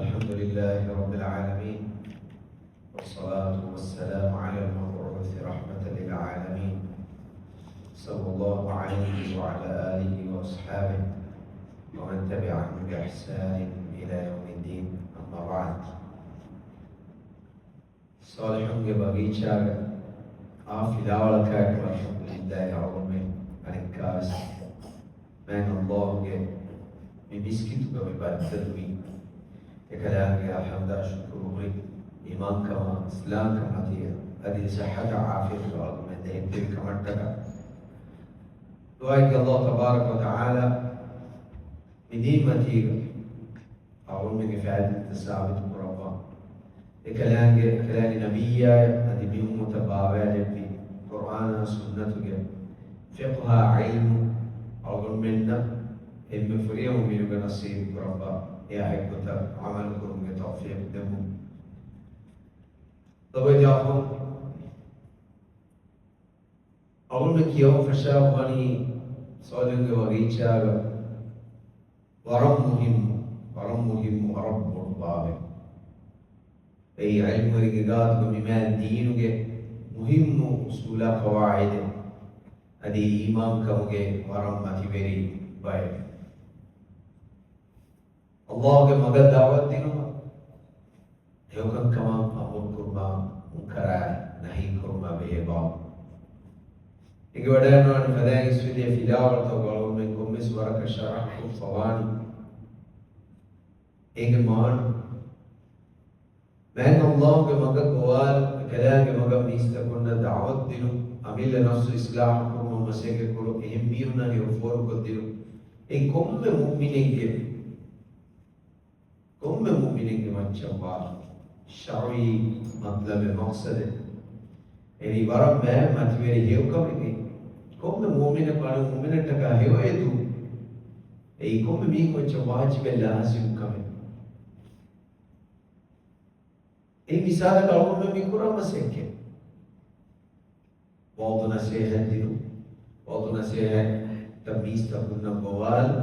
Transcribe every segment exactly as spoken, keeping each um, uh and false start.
الحمد لله رب العالمين، والصلاة والسلام على المبعوث رحمة للعالمين، صلى الله عليه وعلى آله وأصحابه ومن تبعهم بإحسان إلى يوم الدين، أما بعد. ޞާލިޙުންގެ ބަގީޗާގަ އާ ފިލާވަޅަކާއެކު، އަލްޙަމްދުލިއްލާހި، އަޅުގަނޑުމެން އަނެއްކާވެސް މާތް ﷲ ގެ މި މިސްކިތުގަ މި ބައްދަލުވީ، އެކަލާނގެ ޙަމްދާ ޝުކުރު ހުރި އީމާންކަމާ އިސްލާމްކަމާ ތިޔަ އަދި ޞިއްޙަތާ ޢާފިޔަތުގަ އަޅުގަނޑުމެން ދެހިއްޖެވި ކަމަށްޓަކާ، ދުޢާއެއްގެ ﷲ ތަބާރަކަ ވަތަޢާލާ މި ދީންމަތީގަ އަޅުގަނޑުމެންގެ ފައިދަތައް ސާބިތު ކުރައްވާ. އެކަލާނގެ، އެކަލާނގެ ނަބިއްޔާއަށް އަދި މި އުއްމަތަށް ބާވައިލެއްވި ޤުރްއާނާ ސުންނަތުގެ ފިޤްހާ ޢިލްމު އަޅުގަނޑުމެންނަށް އެންމެ ފުރިހަމަ މީހުންގެ ނަސީބު ކުރައްވާ. އެއާ އެއްގޮތަށް ޢަމަލު ކުރުމުގެ ތައުފީޤު ދެއްވުން. ލޮބުވެތި އަޚުން، އަޅުގަނޑުމެން ކިޔަވަން ފަށާފަވަނީ ޞާލިޙުންގެ ބަގީޗާގަ ވަރަށް މުހިއްމު، ވަރަށް މުހިއްމު، ވަރަށް ބޮޑު ބާވައެއް. އެއީ ޢިލްމުވެރިންގެ ގާތުގަ މި މާތް ދީނުގެ މުހިއްމު އުޞޫލާ ޤަވާޢިދެއް، އަދި އީމާންކަމުގެ ވަރަށް މަތިވެރި ބައެއް. ﷲ ގެ މަގަށް ދަޢުވަތު ދިނުމަށް، ހެޔޮކަންކަމަށް އަމުރު ކުރުމާ، މުންކަރާ ނަހީ ކުރުމާ ބެހޭ ބާވަ. އެނގިވަޑައިގަންނަވާނެ ފަދައިން އިސްވެދިޔަ ފިލާވަޅުތަކުގަ އަޅުގަނޑުމެން ކޮންމެސް ވަރަކަށް ޝަރަޙް ކޮށްފަވާނީ. އޭގެ މާނަ، މާތް ﷲ ގެ މަގަށް ގޮވާލުން، އެކަލާނގެ މަގަށް މީސްތަކުންނަށް ދަޢުވަތު ދިނުން، އަމިއްލަ ނަފްސު އިޞްލާޙު ކުރުމަށް މަސައްކަތް ކުރުން، އެހެން މީހުންނާ ހެޔޮ ފޯރުކޮށްދިނުން، އެއީ ކޮންމެ މުއުމިނެއްގެ، ކޮންމެ މުއުމިނެއްގެ މައްޗަށްވާ ޝަރުޢީ މަޠްލަބެއް، މަޤްޞަދެއް. އެއީ ވަރަށް މާތް މަތިވެރި ހެޔޮކަމެއް. ކޮންމެ މުއުމިނެއް އަނެއް މުއުމިނަށްޓަކާ ހެޔޮއެދުން، އެއީ ކޮންމެ މީހުން އެއްޗެއް ވާޖިބެއް ލާޒިމް ކަމެއް. އެއީ މިސާލަކަށް އަޅުގަނޑުމެން މި ކުރާ މަސައްކަތް. ވަޢުޡު ނަޞޭޙަތް ދިނުން، ވަޢުޡު ނަޞޭޙަތަށް މީސްތަކުންނަށް ގޮވާލުން،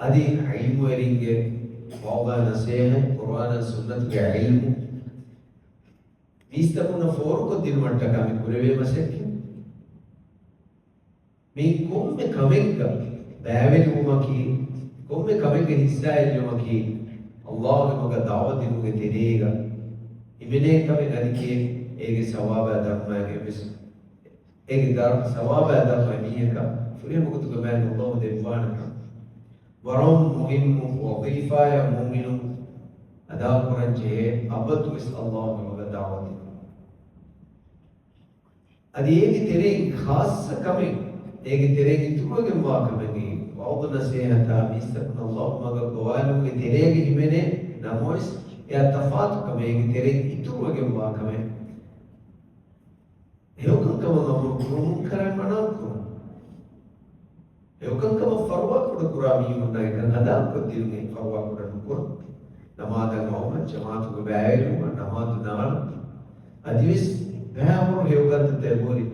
އަދި ޢިލްމުވެރިންގެ ވަޢުޡާ ނަޞޭޙަތް، ޤުރުއާނާ ސުންނަތުގެ ޢިލްމު މީސްތަކުންނަށް ފޯރުކޮށްދިނުމަށްޓަކާ މި ކުރެވޭ މަސައްކަތް. މި ކޮންމެ ކަމެއްގަ ބައިވެރިވުމަކީ، ކޮންމެ ކަމެއްގެ ހިއްސާ އެއްލުމަކީ، ﷲ ގެ މަގަށް ދަޢުވަތު ދިނުމުގެ ތެރޭގަ ހިމެނޭ ކަމެއް. އަދި ކިޔޭ އޭގެ ސަވާބާ ދަރުމައިގެ ވެސް، އޭގެ ދަރު، ސަވާބާ ދަރުމަ މީހަކަށް ފުރިހަމަ ގޮތުގަ މާތް ﷲ ދެއްވާނެކަން. ވަރަށް މުހިއްމު ވަޒީފާއެއް މުއުމިނުން އަދާކުރަން ޖެހޭ، އަބަދުވެސް ﷲ ގެ މަގަށް ދަޢުވަތު ދިނުން. އަދި އޭގެ ތެރެއިން ޚާއްޞަ ކަމެއް، އޭގެ ތެރެއިން އިތުރުވެގެންވާ ކަމެއް، ވަޢުޡު ނަޞޭޙަތާ މީސްތަކުން ﷲ މަގަށް ގޮވާލުމުގެ ތެރޭގަ ހިމެނޭ ނަމަވެސް، އެއާ ތަފާތު ކަމެއް، އޭގެ ތެރެއިން އިތުރުވެގެންވާ ކަމެއް. ހެޔޮކަންކަމަށް އަމުރު ކުރުން، މުންކަރާތް މަނާ ކުރުން. ހެޔޮކަންކަމަށް ފަރުވާކުޑަކުރާ މީހުންނާ އެކަން ހަދާކޮށްދިނުން، އެ ފަރުވާކުޑަ ނުކުރުން. ނަމާދަށް އައުމަށް، ޖަމާޢަތުގަ ބައިވެރިވުމަށް، ނަމާދު ނާންނަ. އަދިވެސް ބައިވަރު ހެޔޮކަންތައް އެބަހުރި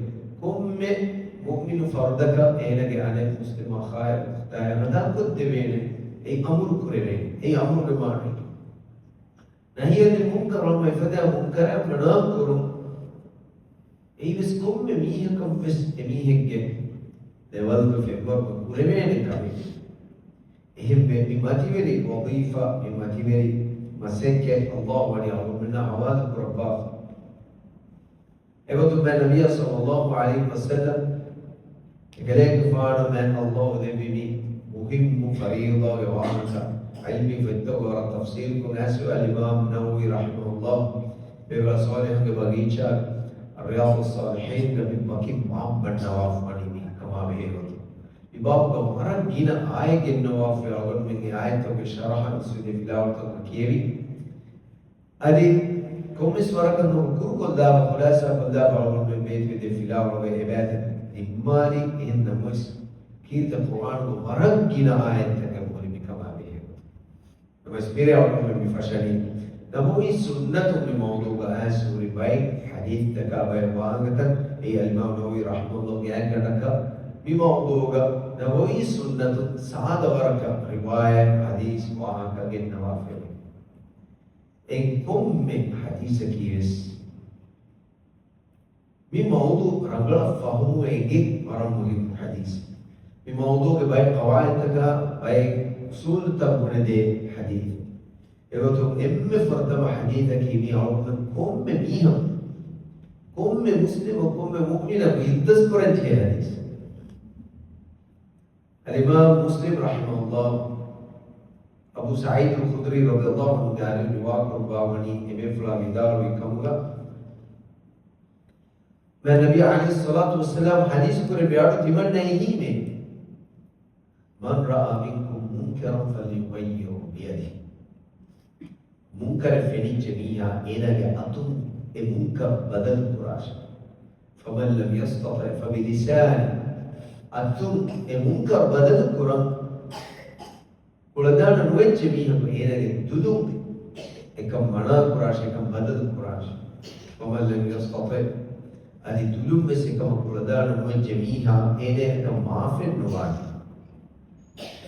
ކޮންމެ މުއުމިނު ފަރުދަކަށް އޭނަގެ އަނެއް މުސްލިމް އަޚާއަށް އުޚްތާއަށް ހަދާކޮށްދެވޭނެ. އެއީ އަމުރު ކުރެވޭނެ. އެއީ އަމުރުގެ މާނައެއް. ނަހީ އަނިލް މުންކަރު، އެފަދަ މުންކަރާތް މަނާ ކުރުން. އެއީވެސް ކޮންމެ މީހަކަށް ވެސް އެމީހެއްގެ ލެވަލްގަ ފެންވަރުގަ ކުރެވޭނެ ކަމެއް. އެހެންވެ، މި މަތިވެރި ވަޒީފާ، މި މަތިވެރި މަސައްކަތް ﷲ ވަނީ އަޅުގަނޑުމެންނާ ހަވާލު ކުރައްވާފަ. އެގޮތުން މާތް ނަބިއްޔާ ޞައްލައްލާހު ޢަލައިހި ވަސައްލަމް އެކަލޭގެފާނަށް މާތް ﷲ ދެއްވި މި މުހިއްމު ފަރީޟާގެ ވާހަކަ ޢިލްމީ ފޮތްތަކުގަ ވަރަށް ތަފްޞީލުކޮށް އައިސްފަ. އަލްއިމާމު ނަވަވީ ރަޙިމަހުﷲ ބޭބާ ޞާލިޙުގެ ބަގީޗާ ރިޔާޟުއްޞާލިޙީންގަ މި ވަކި ބާބު ބަންނަވާފަވަނީ މި ކަމާ ބެހޭގޮތުން. މި ބާބުގަ ވަރަށް ގިނަ އާޔަތް ގެންނަވާފައި އަޅުގަނޑުމެން އެ އާޔަތްތަކުގެ ޝަރަޙަ އިސްވެދިޔަ ފިލާވަޅުތަކުގަ ކިޔެވި. އަދި ކޮންމެސް ވަރަކަށް ނުކުރުކޮށްލާފަ، ޚުލާސާކޮށްލާފަ އަޅުގަނޑުމެން ބޭތުވެދިޔަ ފިލާވަޅުގަ އެބައިތަ ނިންމާލި. އެހެން ނަމަވެސް، ކީރިތި ޤުރްއާނުގަ ވަރަށް ގިނަ އާޔަތްތަކެއް ހުރި މިކަމާ ބެހޭ. ނަމަވެސް މިރޭ އަޅުގަނޑުމެން މި ފަށަނީ ނަބަވީ ސުންނަތުން މި މައުޟޫގަ އައިސް ހުރި ބައެއް ޙަދީޘްތަކާ ބައެއް ވާހަކަތައް. އެއީ އަލްއިމާމު ނަވަވީ ރަޙިމަހުﷲ ގާތްގަނޑަކަށް މި މައުޟޫގަ ނަބަވީ ސުންނަތުން ސާދަ ވަރަކަށް ރިވާޔަތް ޙަދީޘް ވާހަކަ ގެންނަވާފައެވެ. އެ ކޮންމެ ޙަދީޘަކީވެސް މި މައުޟޫޢު ރަނގަޅަށް ފަހުމުވެ އެނގޭ ވަރަށް މުހިއްމު ޙަދީޘެއް. މި މައުޟޫޢުގެ ބައެއް ޤަވާޢިދުތަކާ ބައެއް އުޞޫލުތައް ބުނެދޭ ޙަދީޘެއް. އެގޮތުން އެންމެ ފުރަތަމަ ޙަދީޘަކީ މި އަޅުގަނޑު ކޮންމެ މީހަކު، ކޮންމެ މުސްލިމަކު، ކޮންމެ މުއުމިނަކު އިއްޒަތްކުރަންޖެހޭ ޙަދީޘެއް. އަލްއިމާމް މުސްލިމް ރަޙިމަހުﷲ، އަބޫ ސަޢީދުލް ޚުދްރީ ރަޟިޔަﷲ ޢަންހު ގާތުން ރިވާކުރައްވާވަނީ އެބޭފުޅާ ވިދާޅުވި ކަމުގަ، މާތް ނަބީ ޢަލައިހިއްޞަލާތު ވައްސަލާމް ޙަދީޘް ކުރެއްވި އަޑު ތިމަންނައީ ހީމޭ، من رأى منكم منكرا فليغيره بيده. މުންކަރެއް ފެނިއްޖެ މީހާ އޭނާގެ އަތުން އެ މުންކަރު ބަދަލު ކުރާށޭ. فمن لم يستطع فبلسانه. އަތުން އެ މުންކަރު ބަދަލު ކުރަން ކުޅަދާނަ ނުވެއްޖެ މީހަކު އޭނާގެ ދުލުން އެކަން މަނާ ކުރާށޭ، އެކަން ބަދަލު ކުރާށޭ. ومن لم يستطع، އަދި ދުލުން ވެސް އެކަމަށް ކުޅަދާނަ ނުވެއްޖެ މީހާ އޭނާއަކަށް މާފެއް ނުވާނެ.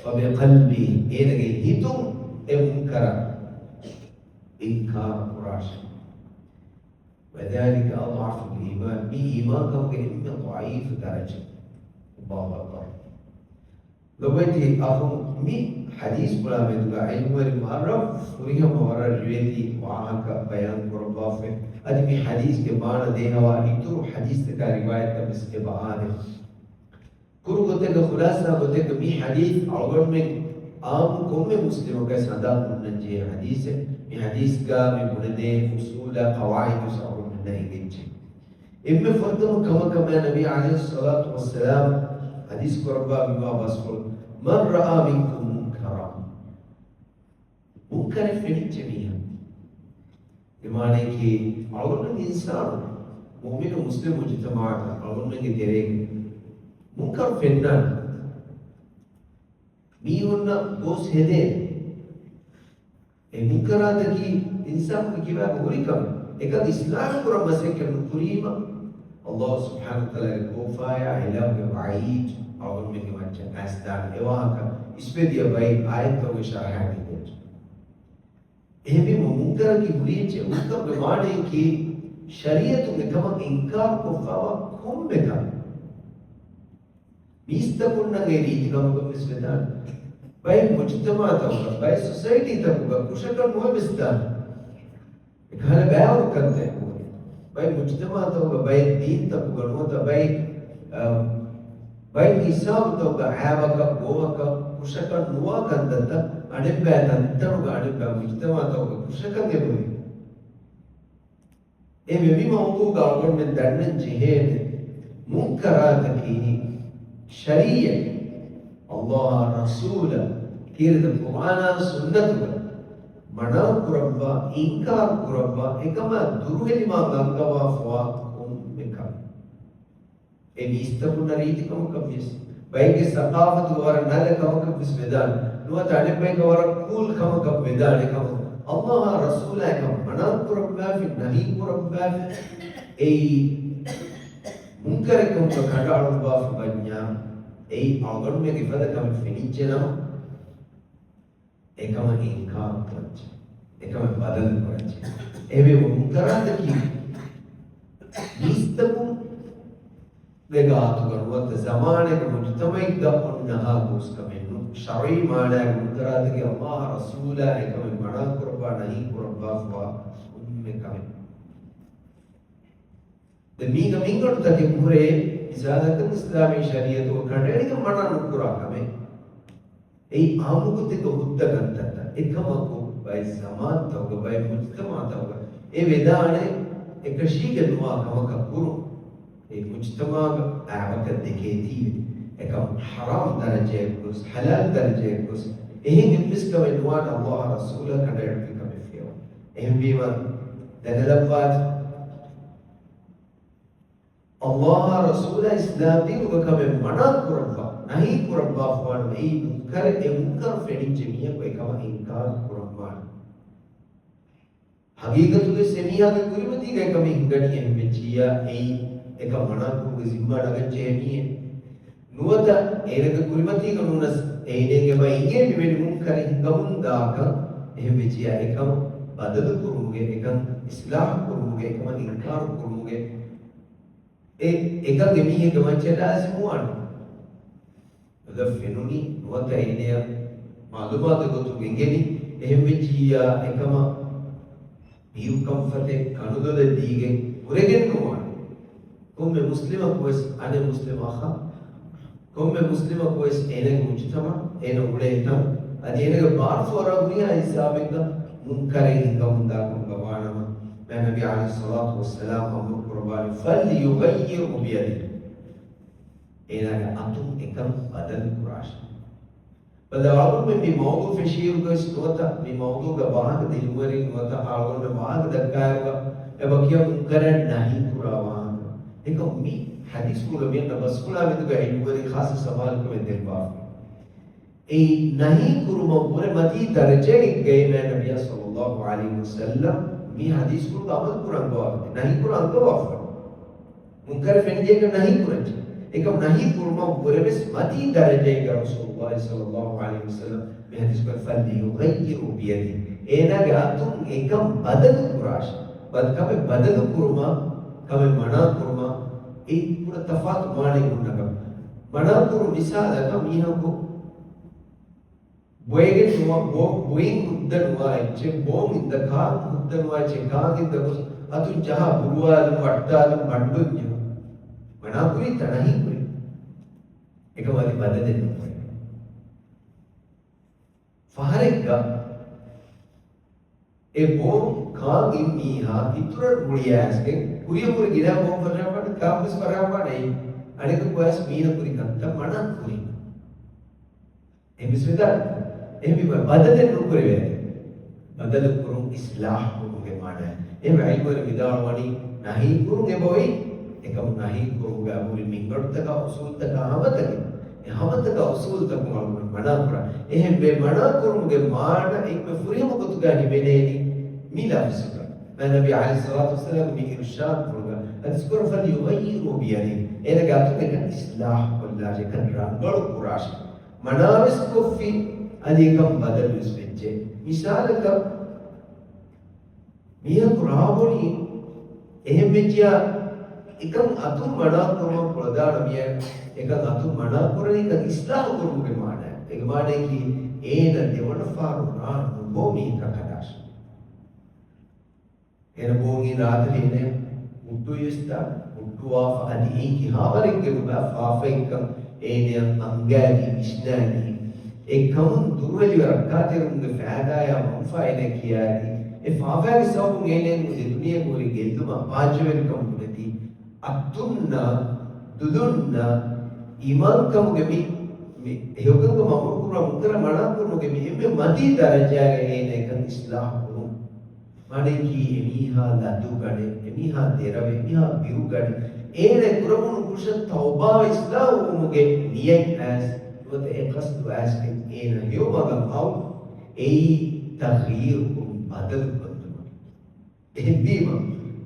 فبقلبه، އޭނާގެ ހިތުން އެ މުންކަރަށް އިންކާރު ކުރާށޭ. وذلك أضعف الإيمان، މީ އީމާންކަމުގެ އެންމެ ޟަޢީފު ދަރަޖަ. الله أكبر. ލޮބުވެތި އަޚުން، މި ޙަދީޘްފުޅާ މެދުގަ ޢިލްމުވެރިން ވަރަށް ފުރިހަމަ ވަރަށް ރިވެތި ވާހަކަ ބަޔާން ކުރައްވާފައި. އަދި މި ޙަދީޘްގެ މާނަ ދޭހަވާ އިތުރު ޙަދީޘްތަކާ ރިވާޔަތްތައް ވެސް އެބަ އާދެ. ކުރު ގޮތެއްގަ، ޚުލާޞާ ގޮތެއްގަ މި ޙަދީޘް އަޅުގަނޑުމެން ޢާއްމު ކޮންމެ މުސްލިމަކަށް ހަނދާން ހުންނަންޖެހޭ ޙަދީޘެއް. މި ޙަދީޘްގަ މި ބުނެދޭ އުޞޫލާ ޤަވާޢިދު އަޅުގަނޑުމެންނަށް އެނގެންޖެހޭ. އެންމެ ފުރަތަމަ ކަމަކަށް މާތް ނަބީ ޢަލައިހިއްޞަލާތު ވައްސަލާމް ޙަދީޘް ކުރައްވާ މިވާ ބަސްފުޅު، من رأى منكم منكرا. މުންކަރެއް ފެނިއްޖެ މީހަކު. އެ މާނައަކީ އަޅުގަނޑު އިންސާނު، މުއުމިނު މުސްލިމް މުޖުތަމަޢަކަށް އަޅުގަނޑުމެންގެ ތެރޭގަ މުންކަރު ފެންނާނެ. މީހުންނަށް ގޯސް ހެދޭނެ. އެ މުންކަރާތަކީ އިންސާނުގެ ކިބާގަ ހުރި ކަމެއް. އެކަން އިޞްލާޙު ކުރަން މަސައްކަތް ނުކުރީމަ، ﷲ ސުބްޙާނަހޫ ވަތަޢާލާގެ ކޯފާޔާ އިލާހުގެ ވަޢީދު އަޅުގަނޑުމެންގެ މައްޗަށް އައިސްދާނެ. އެ ވާހަކަ އިސްވެދިޔަ ބައި އާޔަތްތަކުގެ ޝަރަޙާގައި ދެއްޖެ. އެހެންވީމަ، މުންކަރަކީ ހުރި އެއްޗެއް. މުންކަރުގެ މާނައަކީ ޝަރީޢަތުން އެކަމަށް އިންކާރު ކޮށްފައިވާ ކޮންމެ ކަމެއް. މީސްތަކުންނަށް އެ ރީތި ކަމަކަށް ވެސް ވެދާނެ. ބައެއް މުޖުތަމަޢުތަކުގަ، ބައެއް ސޮސައިޓީތަކުގަ ކުށަކަށް ނުވެ ވެސް ދާނެ. އެކަހަލަ ބައިވަރު ކަންތައް އެބަހުރި. ބައެއް މުޖުތަމަޢުތަކުގަ، ބައެއް ދީންތަކުގަ ނުވަތަ ބައެއް، އަ، ބައެއް ހިސާބުތަކުގަ އައިބަކަށް، ގޯހަކަށް، ކުށަކަށް ނުވާ ކަންތައްތައް އަނެއްބައި ތަންތަނުގަ، އަނެއްބައި މުޖުތަމަޢުތަކުގަ ކުށަކަށް އެބަހުރި. އެ މި މައުޟޫޢުގަ އަޅުގަނޑުމެން ދަންނަން ޖެހޭނެ، މުންކަރާތަކީ ޝަރީޢަތް، ﷲ އާ ރަސޫލާ ކީރިތި ޤުރްއާނާ ސުންނަތުގަ މަނާ ކުރައްވާ، އިންކާރު ކުރައްވާ، އެކަމާ ދުރުހެލިވާން އަންގަވާފަވާ ކޮންމެ ކަމެއް. އެ މީސްތަކުންނަށް ރީތި ކަމަކަށް ވިޔަސް، ބައެއްގެ ސަޤާފަތުގަ ވަރަށް ނަލަ ކަމަކަށް ވެސް ވެދާނެ، ނުވަތަ އަނެއް ބައެއްގަ ވަރަށް ކޫލް ކަމަކަށް ވެދާނެ ކަމަށް ﷲ އާ ރަސޫލާ އެކަން މަނާ ކުރައްވާފި، ނަހީ ކުރައްވާފި. އެއީ މުންކަރެއް ކަމުގަ ކަނޑައަޅުއްވާފަ ވަންޏާ، އެއީ އަޅުގަނޑުމެން އެފަދަ ކަމެއް ފެނިއްޖެ ނަމަ، އެކަމަށް އިންކާރު ކުރަންޖެ، އެކަމަށް ބަދަލު ކުރަންޖެ. އެހެންވީމަ މުންކަރާތަކީ މީސްތަކުންގެ ގާތުގަ ނުވަތަ ޒަމާނެއްގަ މުޖުތަމަޢެއްގަ އޮންނަހާ ގޯސް ކަމެއް ނޫން. ޝަރުޢީ މާނައިގަ މުންކަރާތަކީ ﷲ އާ ރަސޫލާ އެކަމެއް މަނާ ކުރައްވާ، ނަހީ ކުރައްވާފަވާ ކޮންމެ ކަމެއް. ދެން މީގަ މިންގަނޑު ތަކެއް ހުރޭ، މިސާލަކަށް އިސްލާމީ ޝަރީޢަތުގަ ކަނޑައެޅިގެން މަނާ ނުކުރާ ކަމެއް. އެއީ އާއްމު ގޮތެއްގަ ހުއްދަ ކަންތައްތައް. އެކަމަކު ބައެއް ޒަމާންތަކުގަ، ބައެއް މުޖުތަމަޢުތަކުގަ އެ ވެދާނެ އެކަށީގެން ނުވާ ކަމަކަށް ކުރުން. އެ މުޖުތަމަޢުގަ އައިބަކަށް ދެކޭތީވެ، އެކަމަށް ޙަރާމް ދަރަޖައަށް ގޮސް، ޙަލާލް ދަރަޖައަށް ގޮސް، އެހެން އެއްވެސް ކަމެއް ނުވާނެ ﷲ އާ ރަސޫލާ ކަނޑައެޅުއްވި ކަމެއް ފިޔަވަން. އެހެންވީމަ ދަނެލައްވާތި. ﷲ އާ ރަސޫލާ އިސްލާމްދީނުގަ ކަމެއް މަނާ ކުރައްވާ، ނަހީ ކުރައްވާފަވާނަމަ، އެއީ މުންކަރެއް، އެ މުންކަރު ފެނިއްޖެ މީހަކު އެކަމަށް އިންކާރު ކުރައްވާނެ. ހަގީގަތުގައި އެ މީހާގެ ކުރިމަތީގައި ކަމެއް ހިނގަނީ އެހެން ވެއްޖިއްޔާ، އެއީ އެކަން މަނާކުރުމުގެ ޒިންމާ ނަގަންޖެހޭ މީހެއް. ނުވަތަ އޭނަގެ ކުރިމަތީގަ ނޫނަސް އޭނައަށް އެބަ އިނގޭ މިވެނި މުންކަރެއް ހިނގަމުންދާކަން. އެހެންވެއްޖިއްޔާ އެކަމަށް ބަދަލުކުރުމުގެ، އެކަން އިސްލާހުކުރުމުގެ، އެކަމަށް އިންކާރުކުރުމުގެ އެ، އެކަން އެމީހެއްގެ މައްޗަށް ލާޒިމުވާނެ. އެ ފެނުނީ ނުވަތަ އޭނަޔަށް މައުލޫމާތުގެ ގޮތުން އެނގެނީ. އެހެންވެއްޖިއްޔާ އެކަމަށް ބިރުކަންފަތެއް ކަނުދޮލެއް ދީގެން ހުރެގެން ނުވާނެ. ކޮންމެ މުސްލިމަކުވެސް އަނެއް މުސްލިމް އަޚަށް، ކޮންމެ މުސްލިމަކުވެސް އޭނަގެ މުޖުތަމަޢު، އޭނަ އުޅޭ ތަން، އަދި އޭނަގެ ބާރުފުއަރާ ހުރިހާ ހިސާބެއްގަ މުންކަރެއް ހިނގަމުންދާކަމުގަ ވާނަމަ، މާތް ނަބީ ޢަލައިހިއްޞަލާތު ވައްސަލާމް އަމުރު ކުރައްވާނެ، "فليغيره بيده." އޭނާގެ އަތުން އެކަން ބަދަލު ކުރާށޭ. ބައްލަވާގުން މި މައުޟޫޢު ފެށިއިރުގަވެސް ނުވަތަ މި މައުޟޫޢުގެ ވާހަކަ ދިންވަރީ ނުވަތަ އަޅުގަނޑު ވާހަކަ ދައްކާއިރުގަ އެބަ ކިޔާ މުންކަރާތް ނަހީ ކުރާ ވާހަކަ. އެކަމް މި ޙަދީޘްފުޅުގަ މި އަންނަ ބަސްފުޅާ މެދުގަ ޢިލްމުވެރިން ޚާއްޞަ ސަވާލުކަމެއް ދެއްވާފަ. އެއީ ނަހީ ކުރުމަށް ވުރެ މަތީ ދަރަޖައެއްގައި މާތް ނަބިއްޔާ ޞައްލައްލާހު ޢަލައިހި ވަސައްލަމް މި ޙަދީޘްފުޅުގަ ޢަމަލު ކުރަން އަންގަވާފަ. ނަހީ ކުރަން އަންގަވާފަ. މުންކަރެއް ފެނިއްޖެއްޔާ ނަހީ ކުރަންޖެ. އެކަމް ނަހީ ކުރުމަށް ވުރެވެސް މަތީ ދަރަޖައެއްގަ ރަސޫލުﷲ ޞައްލައްލާހު ޢަލައިހި ވަސައްލަމް މި ޙަދީޘް ކުރަން "فليغيره بيده." އޭނާގެ އަތުން އެކަން ބަދަލު ކުރާށޭ. ބަދ-، ކަމެއް ބަދަލު ކުރުމަށް، ކަމެއް މަނާ ކުރުމަށް، އެ ކުޑަ ތަފާތު މާނައެއް ހުންނަކަމެއް. މަނާ ކުރުން މިސާލަކަށް މީހަކު ބޮއެގެން ނުވާ، ބޯ-، ބުއިން ހުއްދަ ނުވާ އެއްޗެއް، ބޯން އިންދަ ކާން ހުއްދަ ނުވާ އެއްޗެއް، ކާން އިންދަ ގޮސް އަތުން ޖަހާ ބުރުވާލުން، ވައްޓާލުން، ބަންޑުން ޖެހުން. މަނާ ކުރީތަ؟ ނަހީ ކުރީ. އެކަމަށް އަދި ބަދަލެއް ނުކުރޭ. ފަހަރެއްގަ އެ ބޯން ކާން އިން މީހާ އިތުރަށް ގުޅިޔާސްގެން ކުރިޔަށް ކުރި ގިނަ ބޯން ފަށާފާނެ، ކާން ވެސް ފަށާފާނެ. އަނެކަކު ވެސް މީނަ ކުރި ކަންތައް މަނާ ކުރީ. އެހެންވެސް ވިދާޅު، އެހެންވީމަ ބަދަލެއް ނުކުރެވޭ. ބަދަލު ކުރުން އިޞްލާޙު ކުރުމުގެ މާނަ. އެހެން ޢިލްމުވެރިން ވިދާޅުވަނީ ނަހީ ކުރުން އެބައޮތް. އެކަމު ނަހީ ކުރުމުގަ ހުރި މިންގަނޑުތަކާ އުޞޫލުތަކާ ހަމަތަކެއް، އެ ހަމަތަކާ އުޞޫލުތަކުން އަޅުގަނޑު މަނާ ކުރާ. އެހެންވެ މަނާ ކުރުމުގެ މާނަ އެންމެ ފުރިހަމަ ގޮތުގަ ހިމެނޭނީ މި ލަފްޒުގަ. މާތް ނަބީ ޢަލައިހިއްޞަލާތު ވައްސަލާމް މި އިރުޝާދު ކުރުގަ ޙަދީޘް ކުރަން "فليغيره بيده." އޭނަގެ އަތުން އެކަން އިޞްލާޙު ކޮށްލާށޭ، އެކަން ރަނގަޅު ކުރާށޭ. މަނާވެސް ކޮށްފި، އަދި އެކަން ބަދަލުވެސް ވެއްޖެ. މިސާލަކަށް، މީހަކު ރާވުނީ އެހެން ވެއްޖިޔާ، އެކަން އަތުން މަނާ ކުރުމަށް ކުޅަދާނަ މިޔަ، އެކަން އަތުން މަނާ ކުރަނީ އެކަން އިޞްލާޙު ކުރުމުގެ މާނަ. އޭގެ މާނައަކީ އޭނަ ދެވަނަ ފަހަރު ރާ ނުބޯ މީހަކަށް ހަދާށޭ. އޭނަ ބޯން ރާތަލި އޭނަ ހުއްޓުވި ވެސްތާ، ހުއްޓުވާފަ އަދި އެއީ ކިހާވަރެއްގެ ނުބައި ފާފައެއްކަން އޭނަޔަށް އަންގާލީ، ވިސްނާލީ. އެ ކަމުން ދުރުހެލިވެ ރައްކާތެރިވުމުގެ ފައިދާޔާ މަންފާ އޭނަ ކިޔާލީ. އެ ފާފައިގެ ސަބަބުން އޭނަ ދެ ދުނިޔެ ހުރި ގެއްލުމާ ބާއްޖަވެރިކަމުގެ ތި އަތުންނާ ދުލުންނާ އީމާންކަމުގެ މި، މި ހެޔޮކަންކަމަށް އަމުރުކުރުމަށް މުންކަރަށް މަނާކުރުމުގެ މި އެންމެ މަތީ ދަރަޖާގަ އޭނަ އެކަން އިޞްލާޙު ކުރުން. މާނައަކީ އެމީހާ ލަދުގަނެ، އެމީހާ ދެރަވެ، އެމީހާ ބިރުގަނެ، އޭނަ ކުރަމުނު ކުށަށް ތައުބާވެ އިޞްލާޙު ވުމުގެ ނިޔަތް އައިސް، ނުވަތަ އެ ޤަޞްދު އައިސްގެން އޭނަ ހެޔޮ މަގަށް އައު، އެއީ ތަޣްޔީރު ކުރުން، ބަދަލު ކޮށްލުމަކީ. އެހެންވީމަ،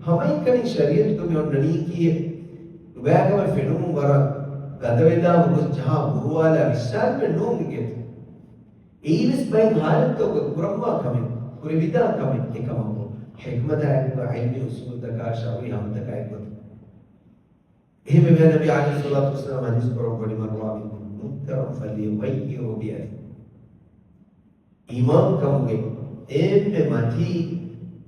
ހަމައެކަނި ޝަރީޢަތުގަ މި އޮންނަނީކީ ނުބައިކަމެއް ފެނުމުން ވަރަށް ގަދަވެލާ ގޮސް ޖަހާ ބުރުވާލާ ވިއްސާލުމެއް ނޫން އިނގޭތޯ. އެއީވެސް ބައެއް ހާލަތުތަކުގަ ކުރަންވާ ކަމެއް، ކުރެވިދާ ކަމެއް އެކަމަކު، ޙިކްމަތާއެކުގަ، ޢިލްމީ އުޞޫލުތަކާ، ޝަރުޢީ ހަމަތަކާ އެއްގޮތަށް. އެހެންވެ، ނަބީ ޢަލައިހިއްޞަލާތު ވައްސަލާމް ޙަދީޘް ކުރައްވަނީ، "من رأى منكم منكرا فليغيره بيده." އީމާންކަމުގެ އެންމެ މަތީ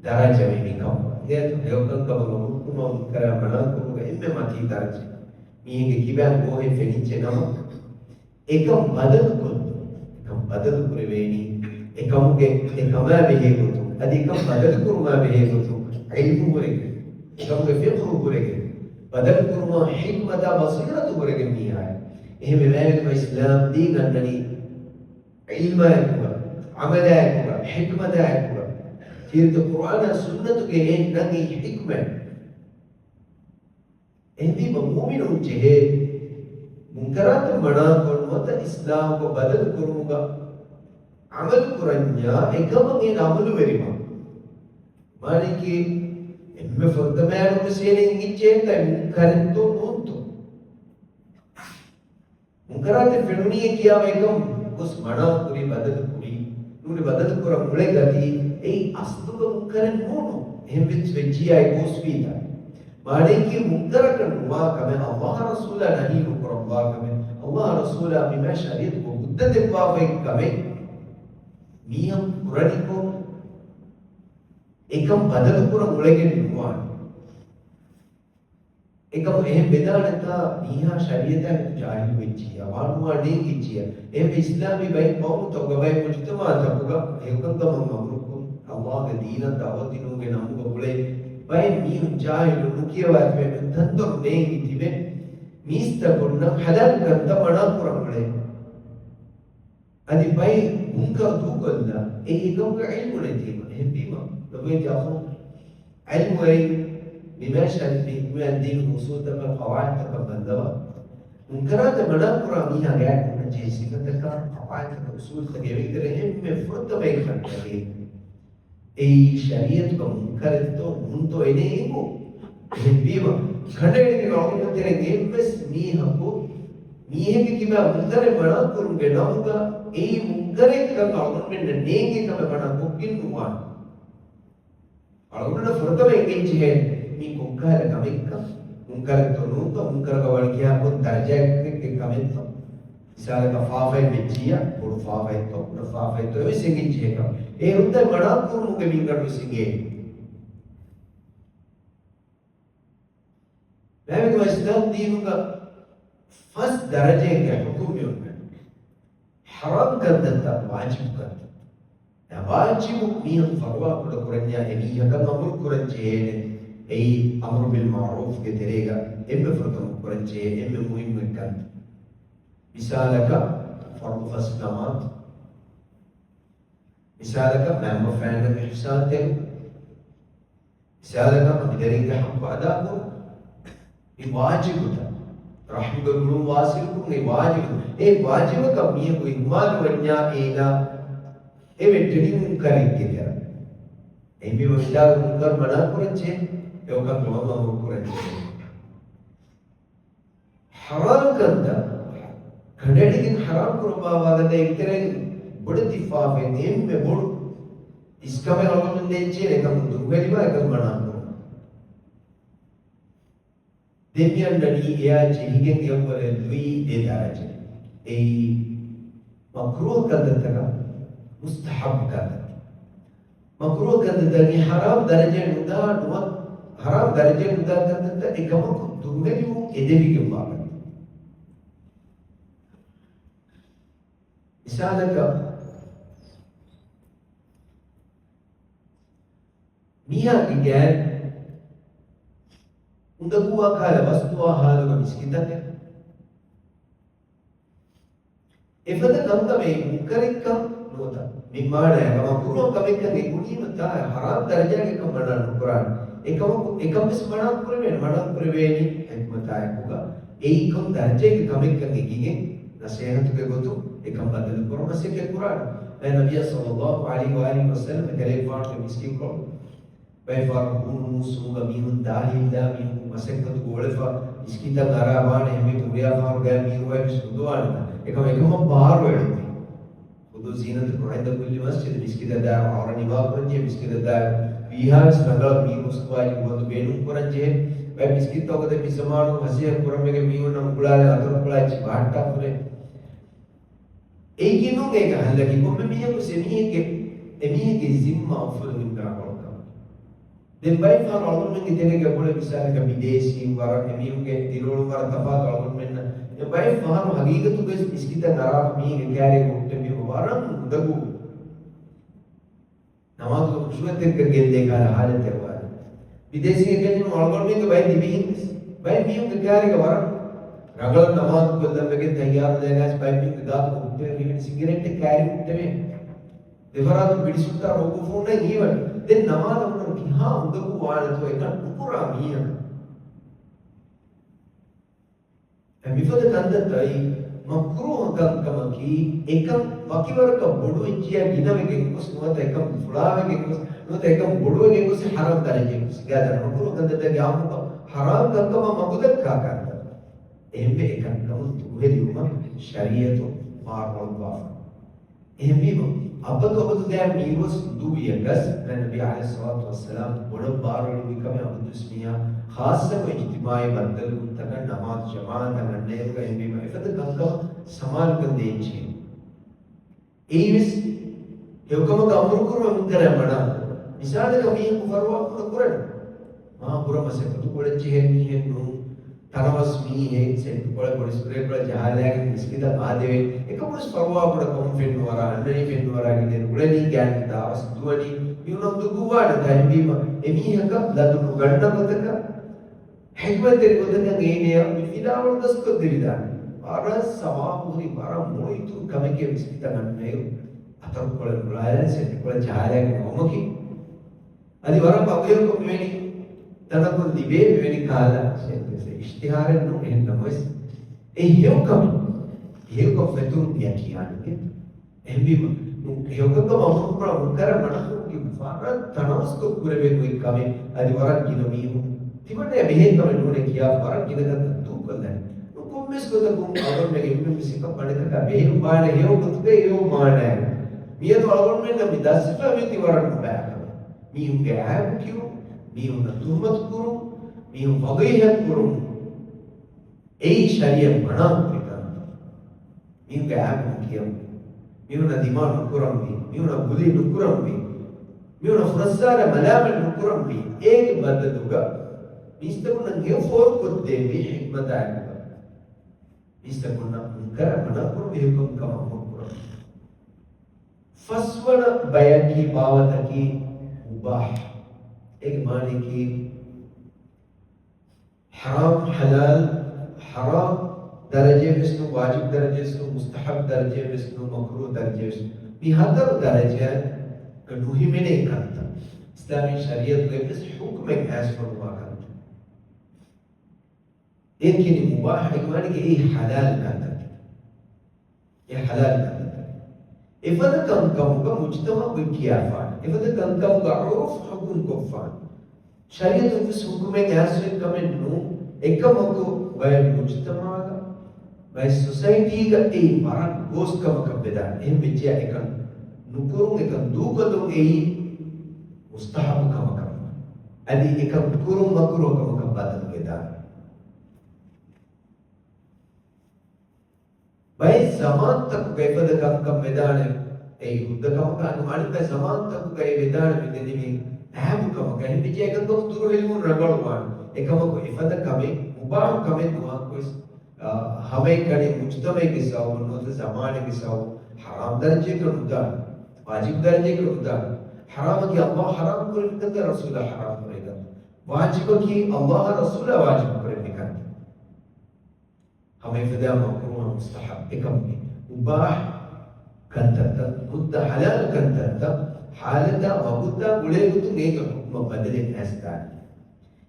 ދަރަޖަ މި މިކަމުގަ. އެ ހެޔޮކަންކަމަށް އަމުރުކުރުމާ މުންކަރާ މަނާކުރުމުގެ އެންމެ މަތީ ދަރަޖަ. މީހެއްގެ ކިބައިން ގޯހެއް ފެނިއްޖެ ނަމަ، އެކަން ބަދަލުކޮށްލުން. އެކަން ބަދަލުކުރެވޭނީ، އެކަމުގެ އެކަމާ ބެހޭ ގޮތުން، އަދި އެކަން ބަދަލުކުރުމާ ބެހޭ ގޮތުން، ޢިލްމު ހުރެގެން، އެކަމުގެ ފިޤްހު ހުރެގެން، ބަދަލުކުރުމާ ޙިކްމަތާ ބަޞީރަތު ހުރެގެން މީހާއެއް. އެހެންވެ، މާތް ނަބިއްޔާ އިސްލާމް ދީން އަންނަނީ ޢިލްމާއެކުގަ، ޢަމަލާއެކުގަ، ޙިކްމަތާއެކުގަ، ތީރިތި ޤުރްއާނާ ސުންނަތުގެ އެއް ނަން އެއީ ޙިކްމަތް. އެހެންވީމަ، މުއުމިނުން ޖެހޭ މުންކަރާތުން މަނާކޮށް ނުވަތަ އިސްލާހުކޮށް ބަދަލު ކުރުމުގަ ޢަމަލު ކުރަންޏާ އެކަމަށް އޭނަ ޢަމަލުވެރިވާން. މާނައަކީ، އެންމެ ފުރަތަމަޔާ ނުވެސް އޭނަ އިނގިއްޖެ އެއްތަ މުންކަރެއްތޯ ނޫންތޯ؟ މުންކަރާތެއް ފެނުނީއޭ ކިޔާ އެކަން ގޮސް މަނާ ކުރި، ބަދަލު ކުރި، ނޫނީ ބަދަލު ކުރަން އުޅޭ ގަތީ އެއީ އަސްލުގަ މުންކަރެއް ނޫނު. އެހެން ވެއްޖިއްޔާ އެ ގޯސްވީތަ؟ މާނައަކީ މުންކަރަކަށް ނުވާ ކަމެއް، އައްލާހު ރަސޫލާ ނަހީ ނުކުރައްވާ ކަމެއް، އައްލާހު ރަސޫލާ މިމާ ޝަރީއަތުގަ ހުއްދަ ދެއްވާފައި ކަމެއް މީހަކު ކުރަނިކޮށް، އެކަން ބަދަލު ކުރަން އުޅެގެން ނުވާނެ. އެކަމު އެހެން ވެދާނެތާ މީހާ ޝަރީއަތާ މެދު ޖާހިލު ވެއްޖިއްޔާ، ވާނުވާ ނޭނގިއްޖިއްޔާ. އެހެންވެ އިސްލާމީ ބައެއް ޤައުމުތަކުގަ ބައެއް މުޖުތަމަޢުތަކުގަ އެކަންކަމަށް އަމުރުކޮށް، އައްލާހުގެ ދީނަށް ދަޢުވަތު ދިނުމުގެ ނަމުގަ އުޅޭ ބައެއް މީހުން ޖާހިލުން ނުކިޔަވާ ތިބެ، ތަންދޮރު ނޭނގި ތިބެ، މީސްތަކުންނަށް ޙަލާލު ކަންތައް މަނާ ކުރަން އުޅޭ. އަދި ބައެއް މުންކަރު ދޫކޮށްލާ، އެއީ އެކަމުގެ ޢިލްމު ނެތީމަ. އެހެންވީމަ، ލޮބުވެތި އަޚުން، ޢިލްމުވެރިން މިމާ ޝަރީއަތުގެ ހިކުމަތް ދީނުގެ އުޞޫލުތަކާ ޤަވާޢިދުތަކަށް ބައްލަވާ، މުންކަރާތެއް މަނާ ކުރާ މީހާ ގާތް ހުންނަ ޖެހޭ ސިފަތަކާ ޤަވާޢިދުތަކާ އުޞޫލުތަކާ އެއްވެގެން އެންމެ ފުރަތަމަ އެކަން ކަންނޭނގެ. އެއީ ޝަރީޢަތުގަ މުންކަރެއްތޯ ނޫންތޯ އޭނަ އެނގު. އެހެންވީމަ، ކަނޑައެޅިގެން އަޅުގަނޑު ތެރެއިން އެއްވެސް މީހަކު މީހެއްގެ ކިބާ މުންކަރެއް މަނާކުރުމުގެ ނަމުގަ އެއީ މުންކަރެއްކަން އަޅުގަނޑުމެންނަށް ނޭނގޭ ކަމެއް މަނާ ކޮށްގެން ނުވާނެ. އަޅުގަނޑަށް ފުރަތަމަ އެނގެން ޖެހޭނެ މީ ކޮންކަހަލަ ކަމެއްކަން، މުންކަރެއްތޯ ނޫންތޯ، މުންކަރުގަ ވަނީ ކިހާ ކޮން ދަރަޖައެއްގެ ކަމެއްތޯ. މިސާލަކަށް ފާފައެއް ވެއްޖިއްޔާ، ބޮޑު ފާފައެއްތޯ، ކުޑަ ފާފައެއްތޯ، އެވެސް އެނގެން ޖެހޭ ކަމެއް. އެ ހުއްދަ މަނާ ކުރުމުގެ މިންގަނޑު ވެސް އެނގޭ. މާތް އިސްލާމް ދީނުގަ ފަސް ދަރަޖައެއްގެ ޙުކުމް މި އޮންނަނީ. ޙަރާމް ކަންތައްތައް، ވާޖިބު ކަންތައް. އެ ވާޖިބު މީހަކު ފަރުވާ ކުޑަ ކުރަންޏާ އެ މީހަކަށް އަމުރު ކުރަން ޖެހޭނެ. އެއީ އަމްރު ބިލް މަޢުރޫފްގެ ތެރޭގަ އެންމެ ފުރަތަމަ ކުރަން ޖެހޭ އެންމެ މުހިންމު ކަންތައް. މިސާލަކަށް ފަރުޟު ފަސް ނަމާދު. މިސާލަކަށް މައިންބަފައިންނަށް އިޙްސާން ތެރު. މިސާލަކަށް އަނބިދަރިންގެ ޙައްޤު އަދާކުރުން. މި ވާޖިބުތައް. ރަޙްމުގެ ގުޅުން ވާޞިލުކުރުން އެ ވާޖިބު. އެ ވާޖިބަކަށް މީހަކު އިހުމާލުވަންޏާ އޭނާ އެ ވެއްޓެނީ މުންކަރެއްގެ ތެރަ. އެހެންވީމަ މިސާލު މުންކަރު މަނާ ކުރަން ޖެހޭ، އެކަން ނުވަން އަމުރު ކުރަން ޖެހޭ. ޙަރާމް ކަންތައް ކަނޑައެޅިގެން ޙަރާމް ކުރައްވާ ވާގަނޑަށް އެއްތެރެއިން ބޮޑެތި ފާފައެއް ނެތް، އެންމެ ބޮޑު އިސްކަމެއް އަޅުގަނޑުމެން ދޭންޖެހޭ އެކަމުން ދުރުހެލިވާ އެކަން މަނާ ކުރުން. ދެން މި އަންނަނީ އެއާ ޖެހިގެން އެއަށްވުރެ ލުއި ދެ ދަރަޖަ. އެއީ މަކްރޫހު ކަންތައްތަކާ މުސްތަޙައްބު ކަންތައްތައް. މަކްރޫހު ކަންތައްތަކީ ޙަރާމް ދަރަޖައެއް ނުދާ ނުވަ، ޙަރާމް ދަރަޖައެއް ނުދާ ކަންތައްތައް އެކަމަކު ދުރުހެލިވުން އެދެވިގެންވާ ކަންތައް. މިސާލަކަށް، މީހާގެ ގާތް އުނދަގޫވާ ކަހަލަ ބަސްދުވާ ހާލުގަ މިސްކިތަކަށް އެފަދަ ކަންކަމެއް މުންކަރެއްކަން ނުވަތަ މި މާނަޔަކަށް މަކްރޫހު ކަމެއްކަން އެނގުނީމަ ތާ ޙަރާމް ދަރަޖާގެ ކަން މަނާ ނުކުރާނެ. އެކަމަކު އެކަން ވެސް މަނާ ކުރެވޭނެ، މަނާ ކުރެވޭނީ ޙިކްމަތާއެކުގަ އެއީ ކޮން ދަރަޖައެއްގެ ކަމެއްކަން އެނގިގެން ނަޞޭޙަތުގެ ގޮތުން އެކަން ބަދަލު ކުރުމަށް މަސައްކަތް ކުރާނެ. މާތް ނަބިއްޔާ ޞައްލައްލާހު ޢަލައިހި ވައާލިހި ވަސައްލަމަ ކަލޭގެފާނުގެ މިސްކިތްކޮޅު ބައެއް ފަހަރު ހޫނު މޫސުމުގަ މީހުން ދާހިލްލާ މީހުން މަސައްކަތު ގޯޅެފަ މިސްކިތަށް އަރާ ވާނެ އެހެންވެ ހުރިހާ ފަހަރު ގާތް މީރުވައި މިސް ނުދުވާނެތާ. އެކަމަ އެކަމަށް ބާރު އެޅުން. ޚުޟޫ ޒީނަތަކުމް ޢިންދަ ކުއްލި މަސްޖިދް، މިސްކިތަށް ދާއިރު ޢައުރަ ނިވާކުރަންޖެހޭ، މިސްކިތަށް ދާއިރު ވީހާވެސް ރަނގަޅަށް މީރު އުސްކުވާލި ވަންދު ބޭނުން ކުރަންޖެހޭ. ބައެއް މިސްކިތްތަކުގަ މި ޒަމާނު ހަސޭހަ ކުރަންވެގެން މީހުންނަށް އުނގުޅާލެ އަތޮޅަށް ކުޅައްޗި ބަހައްޓާފުރޭ. އެއީކީ ނޫން އޭގެ ހައްލަކީ ކޮންމެ މީހަކު އެމީހެއްގެ، އެމީހެއްގެ ޒިންމާ އުފުލުމުގެ ރަނގަޅުކަމަށް. ދެން ބައެއް ފަހަރު އަޅުގަނޑުމެންގެ ތެރޭގަ ބޮޑެތި މިސާލަކަށް ބިދޭސީން ވަރަށް އެމީހުންގެ ދިރިއުޅުން ވަރަށް ތަފާތު އަޅުގަނޑުމެންނަށް. ދެން ބައެއް ފަހަރު ހަގީގަތުގައި މިސްކިތަށް އަރާފަ މީހެއްގެ ކާރިއަށް ހުއްޓެވި ވަރަށް އުނދަގޫ. ނަމާދުގަ ޚުޝޫޢަތެއްގަ ގެއްލޭ ކަހަލަ ހާލަތެއް ވާނެ. ބިދޭސީގެ ގެންނު އަޅުގަނޑުމެންގެ ބައެއް ދިވެހިން ވެސް ބައެއް މީހުންގެ ކާރިގަ ވަރަށް ރަނގަޅަށް ނަމާދު ކޮށްލަން ވެގެން ތައްޔާރު ލައިގަސް ބައެއް މީހުންގެ ގާތުގަ ހުއްޓެވެ ހިމެނި ސިގިރެޓެއް ކާރި ހުއްޓެވޭ. ދެފަރާތުން ބިޑި ސުއްތާ ރޯގުފޫންނަށް ހީވަނީ. ދެން ނަމާދަށް ހުންނަން ކިހާ އުނދަގޫ ވާނެތޯ އެކަން ނުކުރާ މީހަކަށް. އެ މިފަދަ ކަންތައްތައް މަކްރޫހަ ކަންކަމަކީ، އެކަން ވަކިވަރަކަށް ބޮޑުވެއްޖިޔާ ގިނަވެގެން ގޮސް ނުވަތަ އެކަން ފުޅާވެގެން ގޮސް ނުވަތަ އެކަން ބޮޑުވެގެން ގޮސް ޙަރާމް ދަރަޖައެއް ގޮސް ގާތަން މަކްރޫހަ ކަންތައްތަކީ ޢާއްމުކޮށް ޙަރާމް ކަންކަމަށް މަގުދައްކާ ކަންތައް. އެހެންވެ އެކަންކަމުން ދުރުހެލިވުމަށް ޝަރީޢަތު ބާރުއަޅުއްވާފަ. އެހެންވީމަ، އަބަދު އަބަދުގައި މީރުވެސް ދުވިޔަކަސް ނަބީ ޢަލައިހިއްޞަލާތު ވައްސަލާމް ބޮޑަށް ބާރުއެޅުއްވި ކަމެއް އަބަދުވެސް މީހާ ޚާއްޞަކޮށް އިޖްތިމާޢީ ބައްދަލުވުންތަކަށް ނަމާދު ޖަމާޢަތަށް އަންނައިރުގަ އެހެންވީމަ އެފަދަ ކަންކަމަށް ސަމާލުކަން ދޭންޖެހޭ. އެއީވެސް ހެޔޮކަމަކަށް އަމުރުކުރުމެއް މުންކަރަށް މަނާކުރުން. މިސާލަކަށް މީހަކު ފަރުވާ ކުރަނީ މާ ބުރަ މަސައްކަތު ކުރަންޖެހޭ މީހެއް ނޫން. ތަނަވަސް މީހެއް ސެންޓުކޮޅެއް ބޮޑި ސްޕްރޭކޮޅެއް ޖަހާލައިގެން މިސްކިތަށް އާދެވޭ. އެކަމުވެސް ފަރުވާ ބޮޑަށް ކަމުން ފެންނަވަރާ، އަންނަނީ ފެންނަވަރާ ގިނައިރު އުޅެނީ ގާތްގަނޑަށް ވެސް ދުވަނީ. މީހުންނަށް ދުގުއްވާނެތާ އެހެންވީމަ އެމީހަކަށް ލަދު ނުގަންނަ ގޮތަކަށް ޙިކްމަތްތެރި ގޮތަކަށް އޭނަޔާ މި ފިލާވަޅު ދަސްކޮށްދެވިދާނެ. ވަރަށް ސަވާބު ހުރި، ވަރަށް މޮޅު އިތުރު ކަމެކޭ މިސްކިތަށް އަންނައިރު އަތޮޅުކޮޅެއް ނުލާލާ ސެންޓުކޮޅެއް ޖަހާލައިގެން އައުމަކީ. އަދި ވަރަށް ބަދަލުކޮށް މިވެނި ތަނަކުން ލިބޭ މިވެނި ކަހަލަ ސެންޓު. އިޝްތިހާރެއް ނޫން، އެހެން ނަމަވެސް އެ ހެޔޮކަމެއް، ހެޔޮކަން ފެތުރުން ދިޔަ ކިޔާނެ. އެހެންވީމަ، ނު-، ހެޔޮކަންކަމަށް އަމުރުކުރާ މުންކަރަށް މަނާކުރުމަކީ ވަރަށް ތަނަވަސްކޮށް ކުރެވޭ ގޮތް ކަމެއް. އަދި ވަރަށް ގިނަ މީހުން ތިމަންނަޔަށް ބެހޭ ކަމެއް ނޫނޭ ކިޔާފަ ވަރަށް ގިނަ ކަންތައް ދޫކޮށްލަނީ. ނު ކޮންމެސް ގޮތަކުން އަޅުގަނޑުމެން އެންމެން ވެސް އެކަން ވަނިކަކާ ބެހޭ މާނަ ހެޔޮ ގޮތުގައި ހެޔޮ މާނައެއް. މިއަދު އަޅުގަނޑުމެންނަށް މި ދަސްވެފަ މިއޮތީ ވަރަށް ނުބައި ކަމެއް. މީހުންގެ އައިބު ކިޔުން، މީހުންނަށް ތުހުމަތު ކުރުން، މީހުން ފަޟީޙަތް ކުރުން. އެއީ ޝަރީޢަތް މަނާ ކުރި ކަންތައް. މީހުންގެ އައިބު ނުކިޔަންވީ، މީހުންނަށް ދިމާ ނުކުރަންވީ، މީހުންނަށް ބުލީ ނުކުރަންވީ، މީހުންނަށް ފުރައްސާރަ މަލާމަތް ނުކުރަންވީ. އޭގެ ބަދަލުގަ މީސްތަކުންނަށް ހެޔޮ ފޯރުކޮށްދޭންވީ ޙިކްމަތާއެކުގަ. މީސްތަކުންނަށް މުންކަރަށް މަނާކުރުން ހެޔޮކަންކަމަށް އަމުރުކުރަން. ފަސްވަނަ ބަޔަކީ ބާވަތަކީ މުބާޙް. އޭގެ މާނައަކީ ޙަރާމް ޙަލާލް، ޙަރާމް ދަރަޖައެއް ވެސް ނޫން، ވާޖިބް ދަރަޖައެއް ވެސް ނޫން، މުސްތަޙައްބް ދަރަޖައެއް ވެސް ނޫން، މަކްރޫހް ދަރަޖައެއް ވެސް ނޫން. މި ހަތަރު ދަރަޖައަކަށް ނުހިމެނޭ ކަންތައް. އިސްލާމީ ޝަރީޢަތުގައި ވެސް ޙުކުމެއް އައިސްފަ ނުވާ ކަންތައް. އޭ ކިޔަނީ މުބާޙް އިންވާނީ އެއީ ޙަލާލް ކަންތައް. އެ ޙަލާލް ކަންތައް. އެފަދަ ކަންކަމުގަ މުޖްތަމަޢު އޮތް ކިޔާފާނެ. އެފަދަ ކަންކަމުގަ ޢުރުފް ޙުކުމް ކޮށްފާނެ. ޝަރީޢަތުން ވެސް ޙުކުމެއް އައިސްފަ އޮތް ކަމެއް ނޫން. އެކަމަކު ބައެއް މުޖްތަމަޢުގަ، ބައެއް ސޮސައިޓީގަ އެއީ ވަރަށް ގޯސް ކަމަކަށް ވެދާނެ. އެހެން ވެއްޖެޔާ އެކަން ނުކުރުން، އެކަން ދޫކޮށްލުން އެއީ މުސްތަޙައްބު ކަމަކަށް. އަދި އެކަން ކުރުން މަކްރޫހް ކަމަކަށް ބަދަލު ވެދާނެ. ބައެއް ޒަމާންތަކުގަ އެފަދަ ކަންކަން ވެދާނެ، އެއީ ހުއްދަ ކަމަކަށް. އަދި އަނެއް ބައެއް ޒަމާންތަކުގައި ވެދާނެ މި ދެންނެވި އައިބު ކަމަކަށް. އެހެން ވެއްޖެ އެކަންކަމުން ދުރުހެލިވުން ރަނގަޅުވާނެ. އެކަމަކު އެފަދަ ކަމެއް މުބާޙު ކަމެއް ނުވާ ގޮތް، އާ، ހަމައެކަނި މުޖްތަމަޢެއްގެ ސަބަބުން ނުވަތަ ޒަމާނެއްގެ ސަބަބުން ޙަރާމް ދަރަޖައަކަށް ނުދާނެ، ވާޖިބް ދަރަޖައަކަށް ނުދާނެ. ޙަރާމަކީ ﷲ ޙަރާމް ކުރެއްވި ކަންތައް، ރަސޫލާ ޙަރާމް ކުރެއްވި ކަންތައް. ވާޖިބަކީ ﷲ އާ ރަސޫލާ ވާޖިބް ކުރެއްވި ކަންތައް. ހަމައެފަދަ މަކްރޫހާ މުސްތަޙައްބު އެކަމުގެ މުބާޙް ކަންތައްތައް، ހުއްދަ ޙަލާލު ކަންތައްތައް، ޙާލަތާ ވަގުތާ ގުޅޭގޮތުން އޭގެ ޙުކުމަށް ބަދަލެއް އައިސްދާނެ.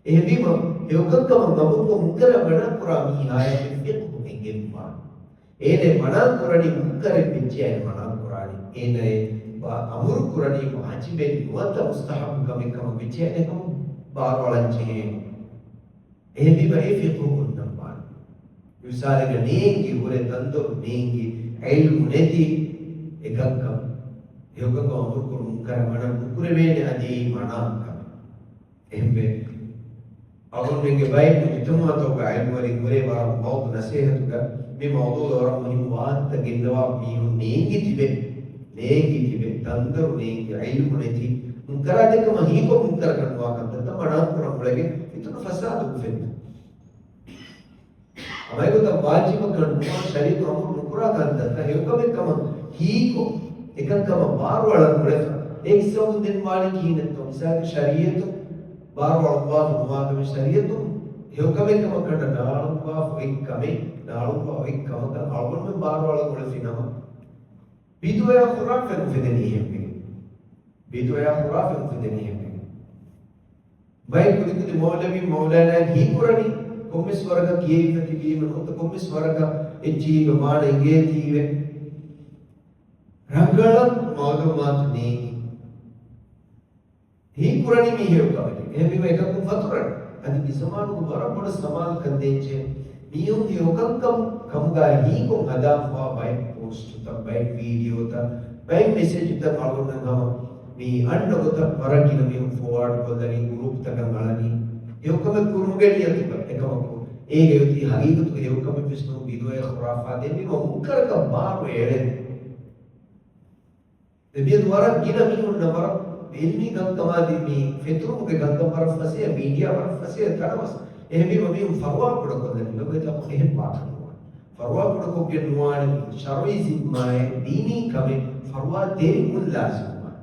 އެހެންވީމަ، ހެޔޮކަންކަމަށް އަމުރުކޮށް މުންކަރަށް މަނާކުރާ މީހާޔަށް ފިޤްހު އެނގެންވާނެ. އޭނަ މަނާކުރަނީ މުންކަރެއް ވެއްޖެޔާ އޭނަ މަނާކުރާނީ. އޭނަ ވާ-، އަމުރުކުރަނީ ވާޖިބެއް ނުވަތަ މުސްތަޙައްބު ކަމެއް ކަމަށް ވެއްޖެޔާ އޭނަ ކަމަށް ބާރުއަޅަން ޖެހޭނެ. އެހެންވީމަ އެ ފިޤްހު ހުންނަންވާނެ. މިސާލެއްގަ ނޭނގި ހުރެ ތަންދޮރު ނޭނގި ޢިލްމު ނެތި އެކަންކަން، އެކަންކަން އަމުރުކުރުން މުންކަރަށް މަނަ ނުކުރެވޭނެ އަދި މަނާ ކަމެއް. އެހެންވެ، އަޅުގަނޑުމެންގެ ބައެއް މުޖުތަމަޢުތަކުގަ ޢިލްމުވެރިން ހުރޭ ވަރަށް މައުޟޫޢު ނަސޭހަތުގަ މި މައުޟޫޢުގަ ވަރަށް މުހިއްމު ވާހަކަތައް ގެންނަވާ މީހުން ނޭނގި ތިބެ، ނޭނގި ތިބެ، ތަންދޮރު ނޭނގި، ޢިލްމު ނެތި، މުންކަރާތެއް ކަމަށް ހީކޮށް މުންކަރަކަށް ނުވާ ކަންތައްތައް މަނާ ކުރަން އުޅެގެން މިތުން ފަސާދަ އުފެއްދުން. ހަމައެގޮތަށް ވާޖިބަކަށް ނުވާ ޝަރީޢަތުން އަމުރު ނުކުރާ ކަންތައްތައް ހެޔޮކަމެއް ކަމަށް ހީކޮށް، އެކަންކަމަށް ބާރުއަޅަން އުޅެފަ. އޭގެ ސަބަބުން ދެން ވާނީ ކިހިނެއްތޯ؟ މިސާލަކަށް ޝަރީޢަތުން ބާރުއަޅުއްވާފަ ނުވާ ކަމެއް، ޝަރީޢަތުން ހެޔޮކަމެއް ކަމަށް ކަނޑައަޅުއްވާފަ އޮތް ކަމެއް، ނާޅުއްވާ އޮތް ކަމަކަށް އަޅުގަނޑުމެން ބާރުއަޅަން އުޅެފި ނަމަ، ބިދުޢައާ ޚުރާފާތް އުފެދެނީ އެހެންވެގެން. ބިދުޢައާ ޚުރާފާތް އުފެދެނީ އެހެންވެގެން. ބައެއް ކުދިކުދި މައުލަވީ މައުލާނާ ހީކުރަނީ ކޮންމެސް ވަރަކަށް ކިޔައިފަ ތިބީމަ ނުވަތަ ކޮންމެސް ވަރަކަށް އެއްޗިހީގެ މާނަ އެނގޭތީވެ. ރަނގަޅަށް މައުލޫމާތު ނޭނގި. ހީކުރަނީ މީ ހެޔޮ ކަމެކޭ. އެހެންވީމަ އެކަކުން ފަތުރަން. އަދި މި ޒަމާނުގަ ވަރަށް ބޮޑަށް ސަމާލުކަން ދޭންޖެހޭ. މި މީހުން ހެޔޮކަންކަމު ކަމުގަ ހީކޮށް ހަދާފަވާ ބައެއް ޕޯސްޓުތައް، ބައެއް ވީޑިއޯތައް، ބައެއް މެސެޖުތައް އަޅުގަނޑަށް ހަމަ މި އަންނަ ގޮތަށް ވަރަށް ގިނަ މީހުން ފޯވާޑް ކޮށްލަނީ، ގުރޫޕްތަކަށް އަޅަނީ ހެޔޮކަމެއް ކުރުމުގެ ނިޔަތުގަ. އެކަމަކު އޭގެ އޮތީ ހަގީގަތުގަ ހެޔޮކަމެއްވެސް ނޫން، ބިދުޢައެއް ޚުރާފާތެއް. އެހެންވީމަ މުންކަރަކަށް ބާރު އެޅެން. ދެން މިއަދު ވަރަށް ގިނަ މީހުންނަށް ވަރަށް އިލްމީ ކަންކަމާ ދީ މި ފެތުރުމުގެ ކަންކަން ވަރަށް ފަސޭހަ، މީޑިއާ ވަރަށް ފަސޭހަ ތަނަވަސް. އެހެންވީމަ މީހުން ފަރުވާ ކުޑަކޮށްލަނީ ލޮބުވެތި އަޚު، އެހެން ވާކަށް ނުވާނެ. ފަރުވާ ކުޑަކޮށްގެން ނުވާނެ މީ ޝަރުޢީ ޒިންމާއެއް، ދީނީ ކަމެއް ފަރުވާ ދެރިވުން ލާޒިމުވާނެ.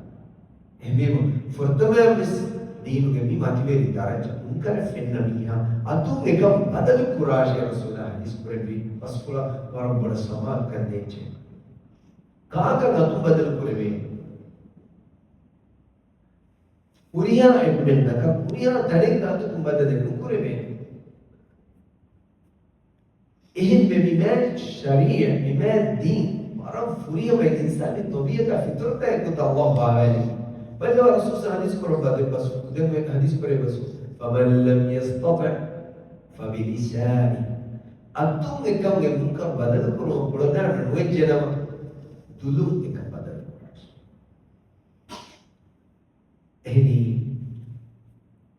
އެހެންވީމަ ފުރަތަމަޔަށްވެސް ދީނުގެ މި މަތިވެރި ދަރަޖަ މުންކަރެއް ފެންނަ މީހާ އަތުން އެކަން ބަދަލު ކުރާށޭ ރަސޫލާ ޙަދީޘް ކުރެއްވި ބަސްފުޅަށް ވަރަށް ބޮޑަށް ސަމާލުކަން ދޭއްޗޭ. ކާކަށް އަތުން ބަދަލު ކުރެވޭނެ؟ ހުރިހާ އެންމެންނަކަށް ހުރިހާ ތަނެއްގަ އަތުން ބަދަލެއް ނުކުރެވޭނެ. އެހެންވެ މި މާތް ޝަރީޢަތް، މި މާތް ދީން ވަރަށް ފުރިހަމަ އިންސާނީ ތަބީޢަތާ ފިޠުރަތާ އެއްގޮތަށް ﷲ ހަދާފައިވާ. ބައްލަވާ ރަސޫލާ ޙަދީޘް ކުރައްވާ ދެއް ބަސް، ދެން އޮތް ޙަދީޘް ކުރެއްވި ބަސް، "فمن لم يستطع فبلسانه." އަތުން އެކަން އެ މުންކަރު ބަދަލު ކުރުމަށް ކުޅަދާނަ ނުވެއްޖެނަމަ، ދުލުން އެކަން ބަދަލު ކުރާށޭ. އެހެނީ،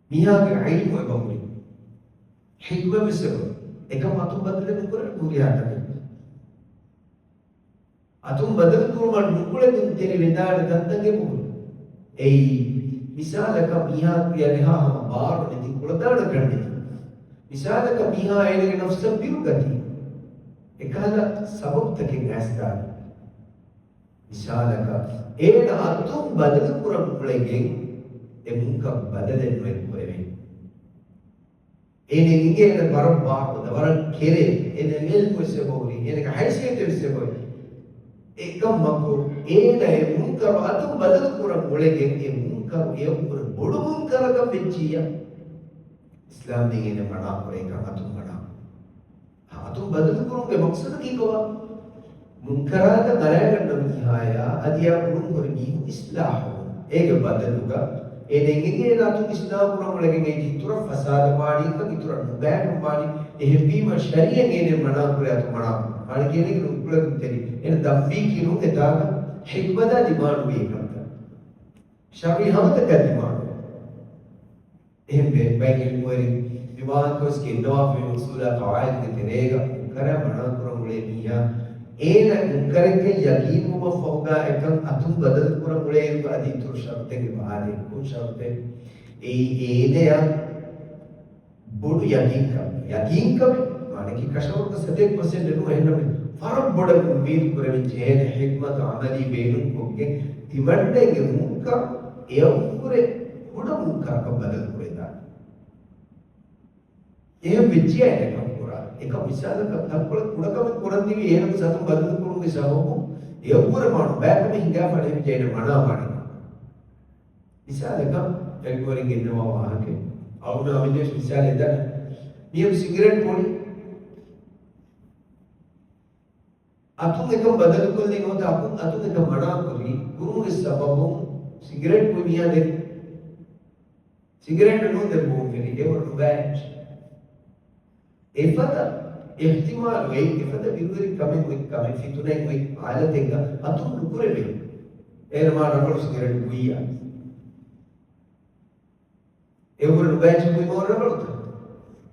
މީހާގެ ޢިލްމު އެބަހުރި، ޙިކްމަތްވެސް އެބަ، އެކަމް އަތުން ބަދަލެއް ނުކުރެވޭ ހުރިހާ ތަނެއް. އަތުން ބަދަލު ކުރުމަށް ނުކުޅެދުންތެރިވެދާނެ ތަންތަން އެބަހުރި. އެއީ، މިސާލަކަށް މީހާ އެހާ ހަމަ ބާރު ނެތި، ކުޅަދާނަ ކަންނެތި. މިސާލަކަށް މީހާ އޭނަގެ ނަފްސަށް ބިރުގަތީ. އެކަހަލަ ސަބަބުތަކެއް އައިސްދާނެ. މިސާލަކަށް، އޭނަ އަތުން ބަދަލު ކުރަން އުޅެގެން އެ މުންކަރު ބަދަލެއް ނުއެއް ކުރެވޭ. އޭނަ އިނގޭނެ ވަރަށް ބާރުގަދަ، ވަރަށް ކެރޭ، އޭނަ ޢިލްމުވެސް އެބަހުރި، އޭނަގެ ހައިސިއްޔަތުވެސް އެބަހުރި. އެކަމަކު، އޭނަ އެ މުންކަރު އަތުން ބަދަލު ކުރަން އުޅެގެން އެ މުންކަރު އެއަށްވުރެ ބޮޑު މުންކަރަކަށް ވެއްޖިއްޔާ، އިސްލާމް ދީން އޭނަ މަނާ ކުރޭ އެކަން އަތުން މަނާ. އަތުން ބަދަލު ކުރުމުގެ މަޤްޞަދަކީ ކޮބާ؟ މުންކަރާތައް އަރައިގަންނަ މީހާޔާ އަދި އާ ކުރުން ހުރި މީހުން އިސްލާޙު ކުރުން. އޭގެ ބަދަލުގަ އޭނަ އެނގޭނެ އޭނަ އަތުން އިސްލާޙު ކުރަން އުޅެގެން އެއީ އިތުރަށް ފަސާދަވާނީކަން، އިތުރަށް ނުބައިކަން ވާނީ. އެހެންވީމަ ޝަރީޢަތް އޭނަ މަނާ ކުރޭ އަތުން މަނާ ކުރުން. އަޅުގަނޑު އޭނަގެ ނުކުޅެދުންތެރި. އޭނަ ދަށްވީކީ ނޫން އެތާގަ ޙިކްމަތާ ދިމާނުވި އެކަންތައް. ޝަރުޢީ ހަމަތަކާ ދިމާނު. އެހެންވެ، ބައެއް ޢިލްމުވެރިން މި ވާހަކަވެސް ގެންނަވާފައި އުޞޫލާ ޤަވާޢިދުގެ ތެރޭގަ މުންކަރާ މަނާ ކުރަން އުޅޭ މީހާ، އޭނަ މުންކަރެއްގައި ޔަޤީންވުމަށްފަހުގަ އެކަން އަތުން ބަދަލު ކުރަން އުޅޭއިރު އަދި އިތުރު ޝަރުޠެއް އެބަ އާދޭ. ކޮން ޝަރުޠެއް؟ އެއީ އޭނަޔަށް ބޮޑު ޔަޤީންކަން، ޔަޤީންކަމެއް، މާނައަކީ ކަށަވަރުގަ ސަތޭކަ ޕަސެންޓެއް ނޫން، އެހެންނަމަ ވަރަށް ބޮޑަށް އުއްމީދު ކުރެވިއްޖެ އޭނަ ޙިކްމަތު ޢަމަލީ ބޭނުންކޮށްގެން ތިމަންނައިގެ މުންކަރު އެއަށްވުރެ ކުޑަ މުންކަރަކަށް ބަދަލު ކުރެވިދާނެ. އެހެން ވެއްޖިއްޔާ އޭނަ ކަން ކުރާ. އެކަމް މިސާލަކަށް ތަންކޮޅެއް ކުޑަކަމެއް ކުރަންދިވީ އޭނަ އަތުން ބަދަލު ކުރުމުގެ ސަބަބުން އެއަށްވުރެ މާ ނުބައިކަމެއް ހިނގާފަ ނެތިއްޖެ އޭނަ މަނާވާނެ. މިސާލަކަށް ޢިލްމުވެރިން ގެންނަވާ ވާހަކައެއް. އަޅުގަނޑު އަމިއްލަވެސް މިސާލެއް ދަން. މީހަކު ސިނގިރޭޓް ބޯޅި. އަތުން އެކަން ބަދަލުކޮށްލީ ނުވަތަ އަތުން، އަތުން އެކަން މަނާކުރީ ކުރުމުގެ ސަބަބުން ސިނގިރޭޓް ބުއި މީހާ ދެން ސިނގިރޭޓް ނޫން ދެން ބޯންފެނި އެވަރު ނުބައި. އެފަދަ އިޙްތިމާލު އޮތް، އެފަދަ ބިރުވެރި ކަމެއް އޮތް، ކަމެއް ފިތުނައެއް އޮތް ޙާލަތެއްގަ އަތުން ނުކުރެވޭ. އޭނަ މާ ރަނގަޅު ސިނގިރޭޓް ބުއްޔާ. އެއަށްވުރެ ނުބައި ޖެހުމީ މާ ރަނގަޅުތަ؟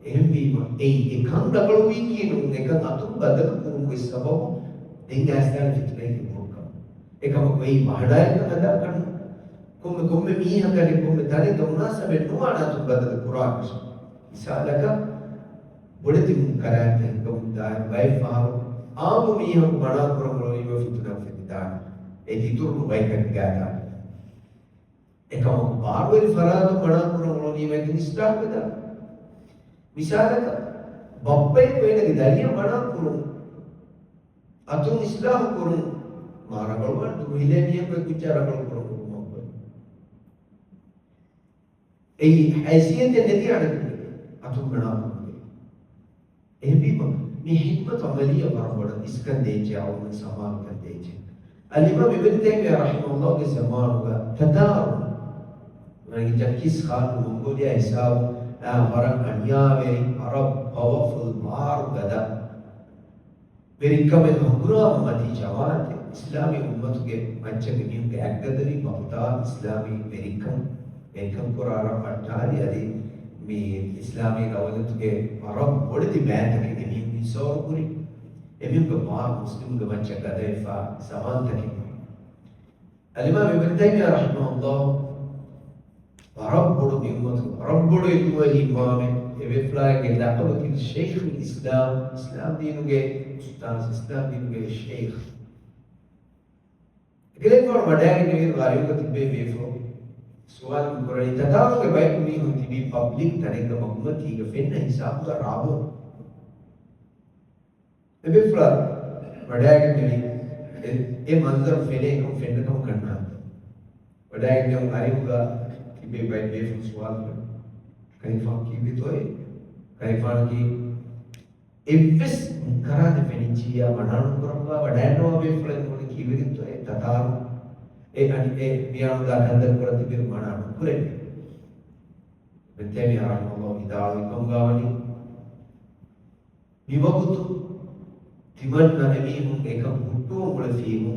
އެހެންވީމަ، އެއީ އެކަން ރަނގަޅުވީކީ ނޫން، އެކަން އަތުން ބަދަލު ކުރުމުގެ ސަބަބުން ދެން އައިސްދާނެ ފިތުނައެއްގެ ބޮޑުކަމަށް. އެކަމަކު އެއީ މަހަނާއެއްގަ ހަދާކަށް ނޫން. ކޮންމެ، ކޮންމެ މީހަކަށް ކޮންމެ ތަނެއްގަ މުނާސަބެއް ނުވާނެ އަތުން ބަދަލު ކުރާކަށް. މިސާލަކަށް، ބޮޑެތި މުންކަރާތްތަކެއް ކަމުން ދާއިރު ބައެއް ފަހަރު އާއްމު މީހަކު މަނާ ކުރަން އުޅުނީމަ ފިތުނަ ފެނިދާނެ. އެ ދިތުރުނު ބައިކަން ގާދާނެ. އެކަމަކު ބާރުވެރި ފަރާތުން މަނާ ކުރަން އުޅުނީމަ އެކަން އިސްލާހު ވެދާނެ. މިސާލަކަށް، ބައްޕައަކު އޭނަގެ ދަރިއަށް މަނާ ކުރުން، އަތުން އިސްލާހު ކުރުން، މާ ރަނގަޅުވާނެ ދުރުހިލޭ މީހަކު އެ ކުއްޖާ ރަނގަޅު ކުރަން އުޅުމަށް ވެ. އެއީ ހައިސިއްޔަތެއް ނެތި އަޑަކު އަތުން މަނާ ކުރުން. އެހެންވީމަ، މި ޙިކްމަތު ޢަމަލިއްޔަ ވަރަށް ބޮޑަށް އިސްކަން ދޭއްޗޭ، އަޅުގަނޑު ސަމާލުކަން ދޭއްޗޭ. އަލްއިމާމް އިބްނު ތައިމިއްޔާ ރަޙިމަހުﷲގެ ޒަމާނުގަ ތަތާރުން، ވަނީ ޖަންކީސް ޚާން މޮންގޯލިއާ ހިސާބުން އާ، ވަރަށް އަނިޔާވެރި، ވަރަށް ޕަވަފުލް، މާރު ގަދަ ވެރިކަމެއް ހަނގުރާމަ މަތީ ޖަމާއަތެއް. އިސްލާމީ އުއްމަތުގެ މައްޗަށް އެމީހުންގެ އަތްގަދަވި ބަޣުދާދު އިސްލާމީ ވެރިކަން، ވެރިކަން ކުރާ ރަށް އައްޓާލި. އަދި މި އިސްލާމީ ދައުލަތުގެ ވަރަށް ބޮޑެތި ބައިތަކެއް އެމީހުން ހިއްސާވަރު ކުރި. އެމީހުންގެ މާ މުސްލިމުންގެ މައްޗަށް ގަދަވެފަ ޒަމާންތަކެއް. އަލްއިމާމް އިބްނު ތައިމިއްޔާ ރަޙިމަހުﷲ ވަރަށް ބޮޑު މި އުއްމަތުގެ ވަރަށް ބޮޑު ޢިލްމުވެރި އިމާމެއް. އެބޭފުޅާގެ ލަޤަބަކީ ޝައިޚުލް އިސްލާމް، އިސްލާމް ދީނުގެ އުސްތާޛު، އިސްލާމް ދީނުގެ ޝައިޚް. އެކަލޭގެފާނު ވަޑައިގެންނެވި އަރިހުގަ ތިބޭ ބޭފުޅުން ސުވާލު ކުރަނީ، ތަތާރުގެ ބަޔަކު މީހުން ތިބީ ޕަބްލިކް ތަނެއްގަ މަގުމަތީގަ ފެންނަ ހިސާބުގަ ރާވަން. އެބޭފުޅާ ވަޑައިގެންނެވި އެ، އެ މަންޒަރު ފެނޭ އެކަމަ ފެންނަ ކަމަށް ގަންނާނެ. ވަޑައިގެންނެވުނު އަރިހުގަ ތިބޭ ބައެއް ބޭފުޅުން ސުވާލު ކުރަނީ، ކަލޭގެފާނު ކީއްވެތޯއޭ؟ ކަލޭގެފާނަކީ އެއްވެސް މުންކަރާތެއް ފެނިއްޖިއްޔާ މަނާ ނުކުރައްވާ ވަޑައިގަންނަވާ ބޭފުޅެއް ނޫނީ ކީއްވެގެންތޯއޭ؟ ތަތާރު އެ އަނި އެ ވިޔާނުދާ ކަންތައް ކުރަން ތިބި މަނާ ނުކުރެވޭ. އިބްނު ތައިމިއްޔާ ރަޙިމަހުﷲ ވިދާޅުވި ކަމުގަ ވަނީ، މިވަގުތު ތިމަންނަ އެމީހުން އެކަން ހުއްޓުވަން އުޅެފީމު،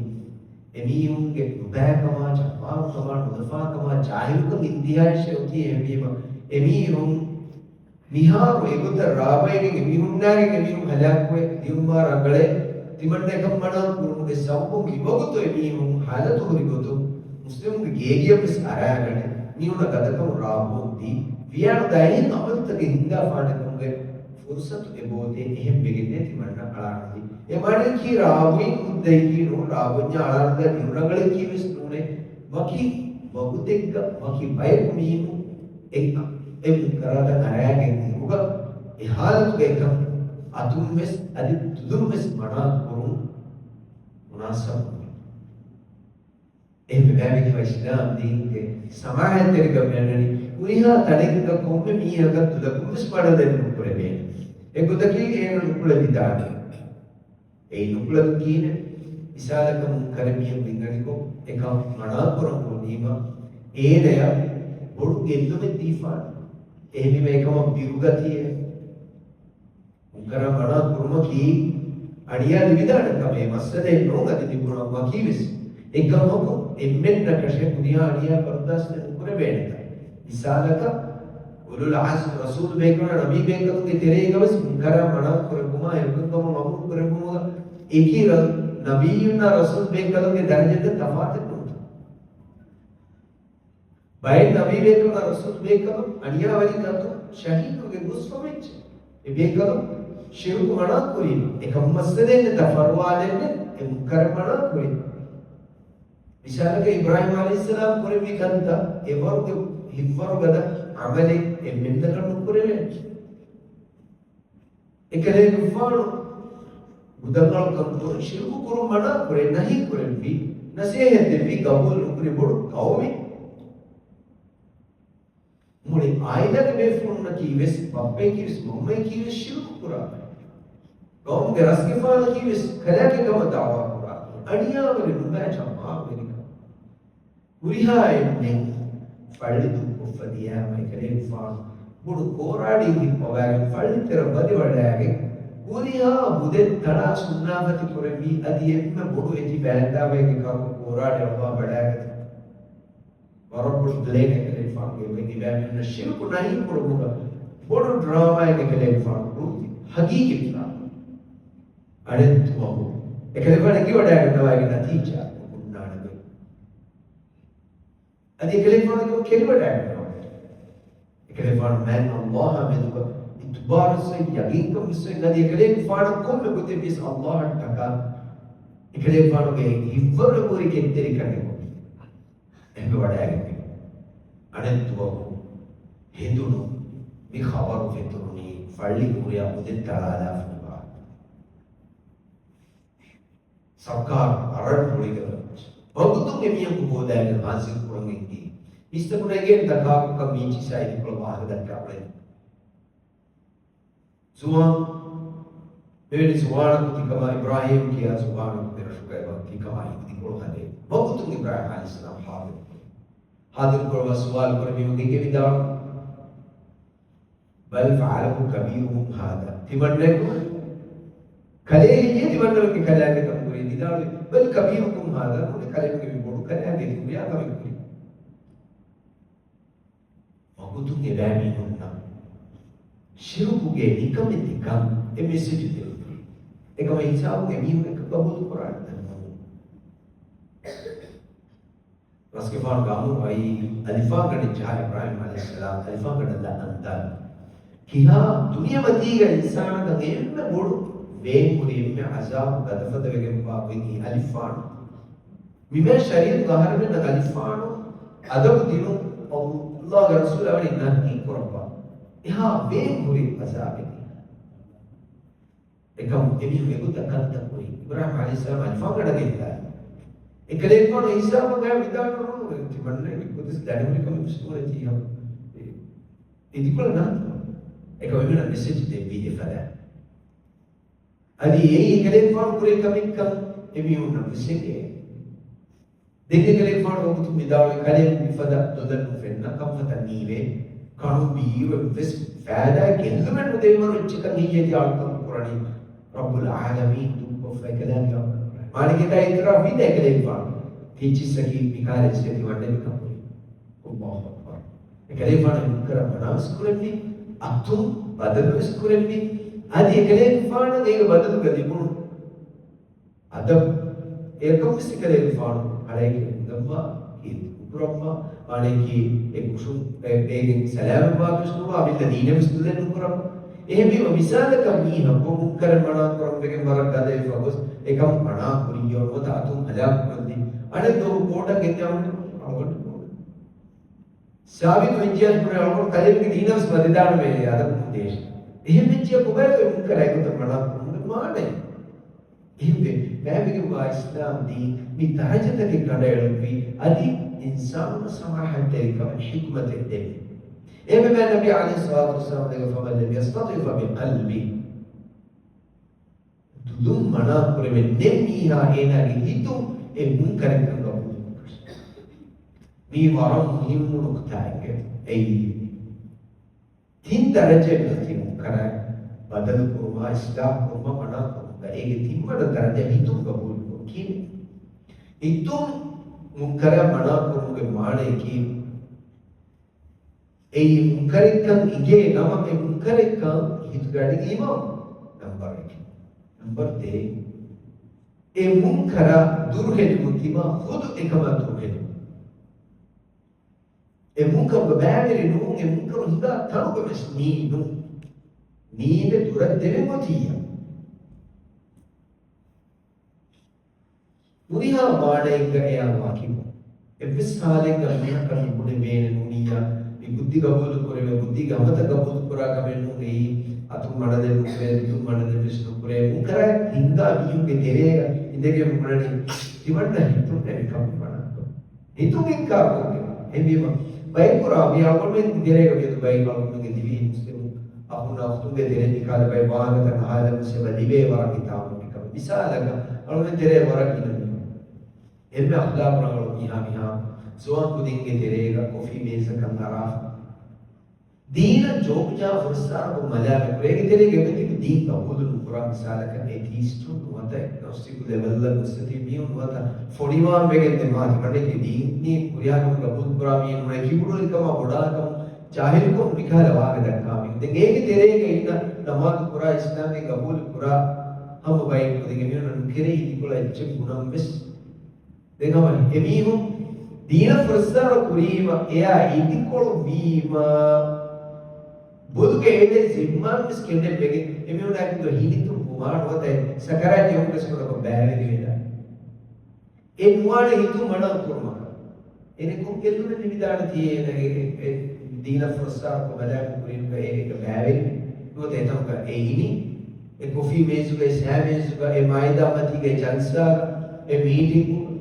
އެމީހުންގެ ނުބައިކަމާ، ޖައްބާރުކަމާ، ނުލަފާކަމާ، ޖާހިލުކަން އިންތިހާއަށް އޮތީ. އެހެންވީމަ، އެމީހުން މިހާރު އެގޮތަށް ރާވައިގެން އެމީހުންނާގެން އެމީހުން ހަލާކުވެ ދިޔުމާ ރަނގަޅޭ. ތިމަންނަ އެކަން މަނާ ކުރުމުގެ ސަބަބުން މިވަގުތު އެމީހުން ހާލަތު ހުރި ގޮތުން މުސްލިމުންގެ ގޭގެޔަށް ވެސް އަރާގަނެ، މީހުންނަށް ގަދަކަމުން ރާވަން ދީ، ވިޔާނުދާ އެހެން އަމަލުތަކެއް ހިންގާފާނެ ކަމުގެ ފުރުސަތު އެބައޮތޭ. އެހެން ވެގެންނޭ ތިމަންނަ އަޅާނުދީ. އެ މާނައަކީ ރާވީ ހުއްދައެކީ ނޫން، ރާވަންޏާ އަޅާނުދާ ދިޔުން ރަނގަޅެއްކީ ވެސް ނޫނޭ. ވަކި ވަގުތެއްގަ ވަކި ބަޔަކު މީހުން އެ، އެ މުންކަރާތައް އަރާގެން އިރުގަ އެ ހާލަތުގަ އެކަން އަތުން ވެސް އަދި ތުދުން ވެސް މަނާ ކުރުން މުނާސަބު ނުވޭ. އެހެންވެ ބައިވެރިވާ އިސްލާމް ދީނުގެ ސަމާހަތްތެރިކަމަށް އަންނަނީ، ހުރިހާ ތަނެއްގަ ކޮންމެ މީހަކަށް ތުލަކުން ވެސް ވަޑަދެން ނުކުރެވޭނެ. އެގޮތަކީ އޭނަ ނުކުޅެދިދާނެ. އެއީ ނުކުޅެދުން ކީނެ. މިސާލަކަށް މުންކަރެއް މީހަކު ހިނގަނިކޮށް، އެކަން މަނާ ކުރަން އުޅުނީމަ، އޭނަޔަށް ބޮޑު ގެއްލުމެއް ދީފާނެ. އެހެންވީމަ އެކަމަށް ބިރުގަތީ އެ މުންކަރާ މަނާ ކުރުމަކީ އަނިޔާ ލިބިދާނެ ކަމެއް، މައްސަލައެއް ނޫން އަދި ލިބުނަމަކީ ވެސް. އެކަމަކު އެންމެންނަކަށެއް ހުރިހާ އަނިޔާ ބަރުދާސްތެއް ނުކުރެވޭނެތަ؟ މިސާލަކަށް، އުލުލް ޢަޒްމް ރަސޫލު ބޭކަލުން ނަބީ ބޭކަލުންގެ ތެރޭގަ ވެސް މުންކަރާ މަނާ ކުރެއްވުމާ، އެކަންކަމަށް އަމުރު ކުރެއްވުމުގަ އެކި ރަ-، ނަބިއްޔުންނާ ރަސޫލު ބޭކަލުންގެ ދަރަޖަތައް ތަފާތެއް ނޫންތަ؟ ބައެއް ނަބީ ބޭކަލާ ރަސޫލު ބޭކަލުން އަނިޔާވެރި ގަދަ ޝަހީދުވެގެން ގޮސްފަ ވެއްޖެ. އެ ބޭކަލުން ޝިރުކު މަނާ ކުރީމަ، އެކަން މައްސަލައެއް ނެތް، ފަރުވާލެއް ނެތް، އެ މުންކަރެއް މަނާ ކުރީމަ. މިސާލަކަށް އިބްރާހީމް ޢަލައިހިއްސަލާމް ކުރެއްވި ކަންތައް އެވަރުގެ ހިތްވަރު ގަދަ ޢަމަލެއް އެންމެންނަކަށް ނުކުރެވޭނެ. އެކަލޭގެފާނު ގުދަންއަޅުކަން ކުރުން، ޝިރުކު ކުރުން މަނާ ކުރެ، ނަހީ ކުރެއްވި، ނަސޭހަތް ދެއްވި، ގަބޫލު ނުކުރި ބޮޑު ޤައުމެއް. މުޅި ޢާއިލާގެ ބޭފުޅުންނަކީ ވެސް، ބައްޕަޔަކީ ވެސް، މަންމަޔަކީ ވެސް ޝިރުކު ކުރާ. ޤައުމުގެ ރަސްގެފާނަކީ ވެސް ކަލާގެ ކަމަށް ދަޢުވާ ކުރާ. އަނިޔާވެރި ނުބައި ޖައްބާރުވެރިކަން. ހުރިހާ އެންމެން ފައްޅި ދޫކޮށްފަ ދިޔައިމަ އެކަލޭގެފާނު ބޮޑު ކޯރާޑިއެއް ހިއްޕަވައިގެން ފައްޅިތެރަށް ވަދެވަޑައިގެން ހުރިހާ ބުދެއް ތަޅާ ސުންނާފަތި ކުރެއްވީ އަދި އެންމެ ބޮޑު އެތި ބައިންދާބައެއްގެ ކަރުނަ ކޯރާޑި އަޅުވާ ވަޑައިގަތީ. ވަރަށް ބޮޑު ޕްލޭނެއް އެކަލޭގެފާނުގެ އެބައިމީހުންނަށް ޝިރުކު ނަހީ ކުރުމުގަ ބޮޑު ޑްރާމާއެއް އެކަލޭގެފާނު ރޫތި ހަގީގީ ޑްރާމާ. އަނެއް ދުވަހު އެކަލޭގެފާނު އެނގިވަޑައިގަންނަވާ އޭގެ ނަތީޖާ ހުންނާނެ ގޮތް. އަދި އެކަލޭގެފާނު ކެރިވަޑައިގަންނަވާ. އެކަލޭގެފާނު މާތް ﷲ އާ މެދުގަ އިތުބާރުވެސް އޮތް، ޔަގީންކަން ވެސް އޮތް، އަދި އެކަލޭގެފާނަށް ކޮންމެ ގޮތެއް ވިޔަސް ﷲ އަށް ޓަކާ އެކަލޭގެފާނުގެ ހިތްވަރު އެބަހުރި ކެތްތެރިކަން އެބަ އެބަ ވަޑައިގެން. އަނެއް ދުވަހު ހެނދުނު މި ޚަބަރު ފެތުރުނީ ފައްޅި ހުރިހާ ބުދެއް ތަޅާލާފަ ނުވާ. ސަރުކާރު އަރަން ރުޅިގަދަ ވަގުތުން އެމީހަކު ހޯދާގެން ހާޒިރު ކުރަން އެނގި. މީސްތަކުން އެނގޭނެ ތަކާކުކަން މީ ޗިސާ އިދިކޮޅަށް ވާހަކަ ދައްކާ އުޅެން. ޒުވާން، މެވެނި ޒުވާނަކު ތިކަމާ އިބްރާހީމް ކިޔާ ޒުވާނަކު ދެރަށުގައި ވަން ތިކަމާ އިދިކޮޅު ހަދޭ. ވަގުތުން އިބްރާހީމް ޢަލައިހިއްސަލާމް ޙާޟިރު. ޙާޟިރު ކުރައްވާ ސުވާލު ކުރެ މީހުން އެނގެވިދާން. بل فعله كبيرهم هذا. ތިމަންނައެއް ނޫނޭ. ކަލޭ ހެއްޔޭ ތިމަންނަމެންގެ ކަލާގެ ކަމު ކުރީ؟ ވިދާޅުވި، بل كبيرهم هذا، ނޫނީ ކަލޭމެންގެ މި ބޮޑު ކަލާގެ ތި ކުރިޔާ ކަމެއް ކުރީ. ވަގުތުން އެބައިމީހުންނަށް ޝިރުކުގެ ނިކަމެތިކަން އެ މެސެޖު ދެވިފަ. އެކަމަށް ހިސާބުން އެމީހުން އެކަން ގަބޫލު ކުރާނެތަ؟ ނޫން. ރަސްގެފާނުގެ އަމުރު އައީ އަލިފާންގަނޑެއް ޖަހާ އިބްރާހީމް ޢަލައިހިއްސަލާމް އަލިފާންގަނޑަށް ލަޢުނަތް ދާން. ކިހާ ދުނިޔެމަތީގަ އިންސާނަކަށް އެންމެ ބޮޑު ވޭން ހުރި އެންމެ ޢަޒާބު ގަދަފަދަ ވެގެންވާ ގޮތް އެ އަލިފާނު. މިމޭ ޝަރީޢަތުގަ އަހަރެމެންނަށް އަލިފާނު އަދަބު ދިނުން ﷲގެ ރަސޫލާ ވަނީ ނަހީ ކުރައްވާ. އެހާ ވޭން ހުރި ޢަޒާބެއް. އެކަމު އެމީހުން އެގޮތަށް ކަންތައް ކުރި. އިބްރާހީމް ޢަލައިހިއްސަލާމް އަލިފާންގަނޑަށް ގެންދާ. އެކަލޭގެފާނު ހިސާބަށް ގާތް ވިދާޅުވަނީ ތިމަންނަ އެއްގޮތަސް ދަނޑިހުރި ކަމެއް ވެސް ނޫނޭ ތީ ހަމަ. އެ އިދިކޮޅަށް ނާންނަވާ. އެކަމަށް އެމީހުންނަށް މެސެޖް ދެއްވީ އެފަދަ. އަދި އެއީ އެކަލޭގެފާނު ކުރޭ ކަމެއްކަން އެމީހުންނަށް ވެސް އެނގޭ. ދެން އެކަލޭގެފާނު ވަގުތުން ވިދާޅުވި ކަލޭމެން މިފަދަ ދޮލަށް ނުފެންނަ ކަންފަތަށް ނީވޭ. ކަނުން ބީއިރު އެއްވެސް ފައިދާއެއް ގެއްލުމެއް ނުދެވިވަރު އެއްޗަކަށް ހެއްޔޭ ތި އަޅުކަން ކުރަނީ؟ ރައްބުލް ޢާލަމީން ދޫކޮށްފައި ކަލާމެއް އަޅުކަން ކުރަނީ. މާނައަކީ އިޢުތިރާފް ވީތަ އެކަލޭގެފާނު ތި އެއްޗިއްސަކީ މިކާލެ އެއްޗެއް ތި ވަންނަ މިކަން ކުރީ؟ ﷲ އަކްބަރު. އެކަލޭގެފާނު މުންކަރަށް މަނާވެސް ކުރެއްވި، އަތުން ބަދަލުވެސް ކުރެއްވި. އަދި އެކަލޭގެފާނަށް އޭގެ ބަދަލުގަ ލިބުނު އަދަބު އެކަން ވެސް އެކަލޭގެފާނު އަޅައިގެން ހިނގައްވާ، ކީރިތި ކުރައްވާ، މާނައަކީ އެ ކުށުން އެ އޭގެން ސަލާމަތްވާކަށް ނުވާ، އަމިއްލަ ދީނެއް ވެސް ދުލެއް ނުކުރައްވާ. އެހެންވީމަ މިސާލަކަށް މީހަކު މުންކަރެއް މަނާ ކުރަން ވެގެން ވަރަށް ގަދަވެފަ ގޮސް އެކަން މަނާ ކުރިއްޔޯ ނުވަތަ އަތުން ހަލާކު ކޮށްލި. އަނެއް ދުވަހު ކޯޓަށް ގެންދިޔަ އަޅުގަނޑު ސާބިތު ވެއްޖިއްޔާ ކުރެ އަޅުގަނޑު ކަލޭމެންގެ ދީނަށް ވެސް ވަދެދާނަމޭ އެ އަދަބު ދޭށި. އެހެން ވެއްޖިއްޔާ ކޮބާތޯ މުންކަރާ އެގޮތަށް މަނާ ކުރުމުގެ މާނައެއް؟ އެހެންވެ، ބައިވެގެންވާ އިސްލާމް ދީން މި ދަރަޖަތަކެއް ކަނޑައެޅުއްވީ، އަދި އިންސާނުންނަށް ސަމާހަތްތެރިކަމަށް ޙިކްމަތެއް ދެއްވި. އެހެންވެ، ނަބީ ޢަލައިހިއްސަލާތު ވައްސަލާމް ދެގެ ފަމަން لم يستطع فبقلبه. ދުލުން މަނާ ކުރެވެން ނެތް މީހާ އޭނާގެ ހިތުން އެ މުންކަރެއްކަން ގަބޫލު ނުކުރޭ. މީ ވަރަށް މުހިއްމު ނުކުތާއެއް. އެއީ، ތިން ދަރަޖައެއް ނުވަތަ މުންކަރާ ބަދަލު ކުރުމާ، އިސްލާހު ކުރުމާ، މަނާ ކުރުމުގަ އޭގެ ތިންވަނަ ދަރަޖަ ހިތުން ގަބޫލު ކުރުން ކީއްވެ؟ ހިތުން މުންކަރާ މަނާ ކުރުމުގެ މާނައަކީ، އެއީ މުންކަރެއްކަން އިނގޭ ނަމަ، އެ މުންކަރެއްކަން ހިތުގަޑި އީމާން. ނަމްބަރު އެކެއް. ނަމްބަރު ދޭއް، އެ މުންކަރާ ދުރުހެލިވުން ތިބާ ޚުދު އެކަމާ ދުރުހެލިވުން. އެ މުންކަރުގެ ބައިވެރި ނޫން، އެ މުންކަރު ހިނގާ ތަނުގަ ވެސް ނީނުން. ނީވެ ދުރަށް ދެވެން އޮތިއްޔާ. ހުރިހާ މާނައެއްގަ އެއާ ވާކިބު. އެއްވެސް ހާލެއްގަ މީހަކަށް ނުބުނެވޭނެ ނޫނިއްޔާ. މި ބުއްދި ގަބޫލު ކުރެވޭ، ބުއްދީގެ ހަމަތައް ގަބޫލު ކުރާ ކަމެއް ނޫން އެއީ. އަތުން މަނަދެއް ނުކުރޭ، ލިބުން މަނަދެއް ވެސް ނުކުރޭ. މުންކަރާތް ހިންގާ މީހުންގެ ތެރޭގަ އިނދެގެން ބުނަނީ ތިމަންނަ ހިތުން އެ މިކަމު ވަނާތޯ. ހިތުން އިންކާރު ކޮށްގެން. އެހެންވީމަ، ބައެއް ކުރާ މި އަޅުގަނޑުމެން ތެރޭގަ މިއަދު ބައެއް އަޅުގަނޑުމެންގެ ދިވެހި މުސްލިމު އަޚުންނާ އުޚްތުންގެ ތެރޭ މިކަހަލަ ބައެއް ވާހަކަތައް އަހާލަން ވެސް އެބަ ލިބޭ ވަރަށް ހިތާމަ މިކަމެއް. މިސާލަކަށް، އަޅުގަނޑު ތެރޭ ވަރަށް ގިނަ މީހުން އެންމެ އަޚްލާޤު ރަނގަޅު މީހާ މިހާ ޒުވާން ކުދިންގެ ތެރޭގަ ކޮފީ މޭޒަކަށް އަރާފަ. ދީނަށް ޖޯބުޖާ ފުރައްސާރަކޮށް މަލާމެ ކުރޭގެ ތެރޭގަ އެބަތިބި ދީން ގަބޫލު ނުކުރާ މިސާލަކަށް އެތީސްޓުން ނުވަތަ އެގްނޮސްޓިކް ލެވެލްއަށް ގޮއްސަތީ މީހުން ނުވަތަ ފޮނިވާން ވެގެން ދެ މާތި ބަނޑެކެ ދީން ކުރިޔާކަމެއް ގަބޫލު ކުރާ މީހުން ނުވަތަ ކިބުޑުވެރިކަމާ ބޮޑާކަމު ޖާހިލުކަމު މިކަހަލަ ވާހަކަ ދައްކާ މީހުން. ދެން އޭގެ ތެރޭގަ އިންނަ ނަމާދު ކުރާ އިސްލާމް ދީން ގަބޫލު ކުރާ ހަމަ ބައެއް ކުދިން އެމީހުންނަށް ނުކެރޭ އިދިކޮޅަށް އެއްޗެއް ބުނަން ވެސް. ދެން ހަމަ އެމީހުން ދީނަށް ފުރައްސާރަ ކުރީމަ އެއާ އިދިކޮޅު ވީމަ ބޮލުގެ އެޅޭ ޒިންމާން ވެސް ކެނޑެން ވެގެން އެމީހުންނާ އެކުގަ ހިނިތުންވުމާ ނުވަތަ ސަކަރާތް އެހުން ވެސް ކުޑަކޮށް ބައިވެރިވެލާ. އެ ނުވާނެ ހިތުން މަނާ ކުރުމަކަށް. އޭނަ ކޮން ގެއްލުމެއް ނިމިދާނެތީ އޭނަގެ އެ، އެ ދީނަށް ފުރައްސާރަކޮށް ބަލާގެ ކުރިންގަ އޭގެ ބައިވެރި ނުވަތަ އެތަނުގަ އެ އިނީ. އެ ކޮފީ މޭޒުގަ، އެ ސައި މޭޒުގަ، އެ މާއިދާ މަތީގަ، އެ ޖަލްސާގަ، އެ މީޓިންގުގަ.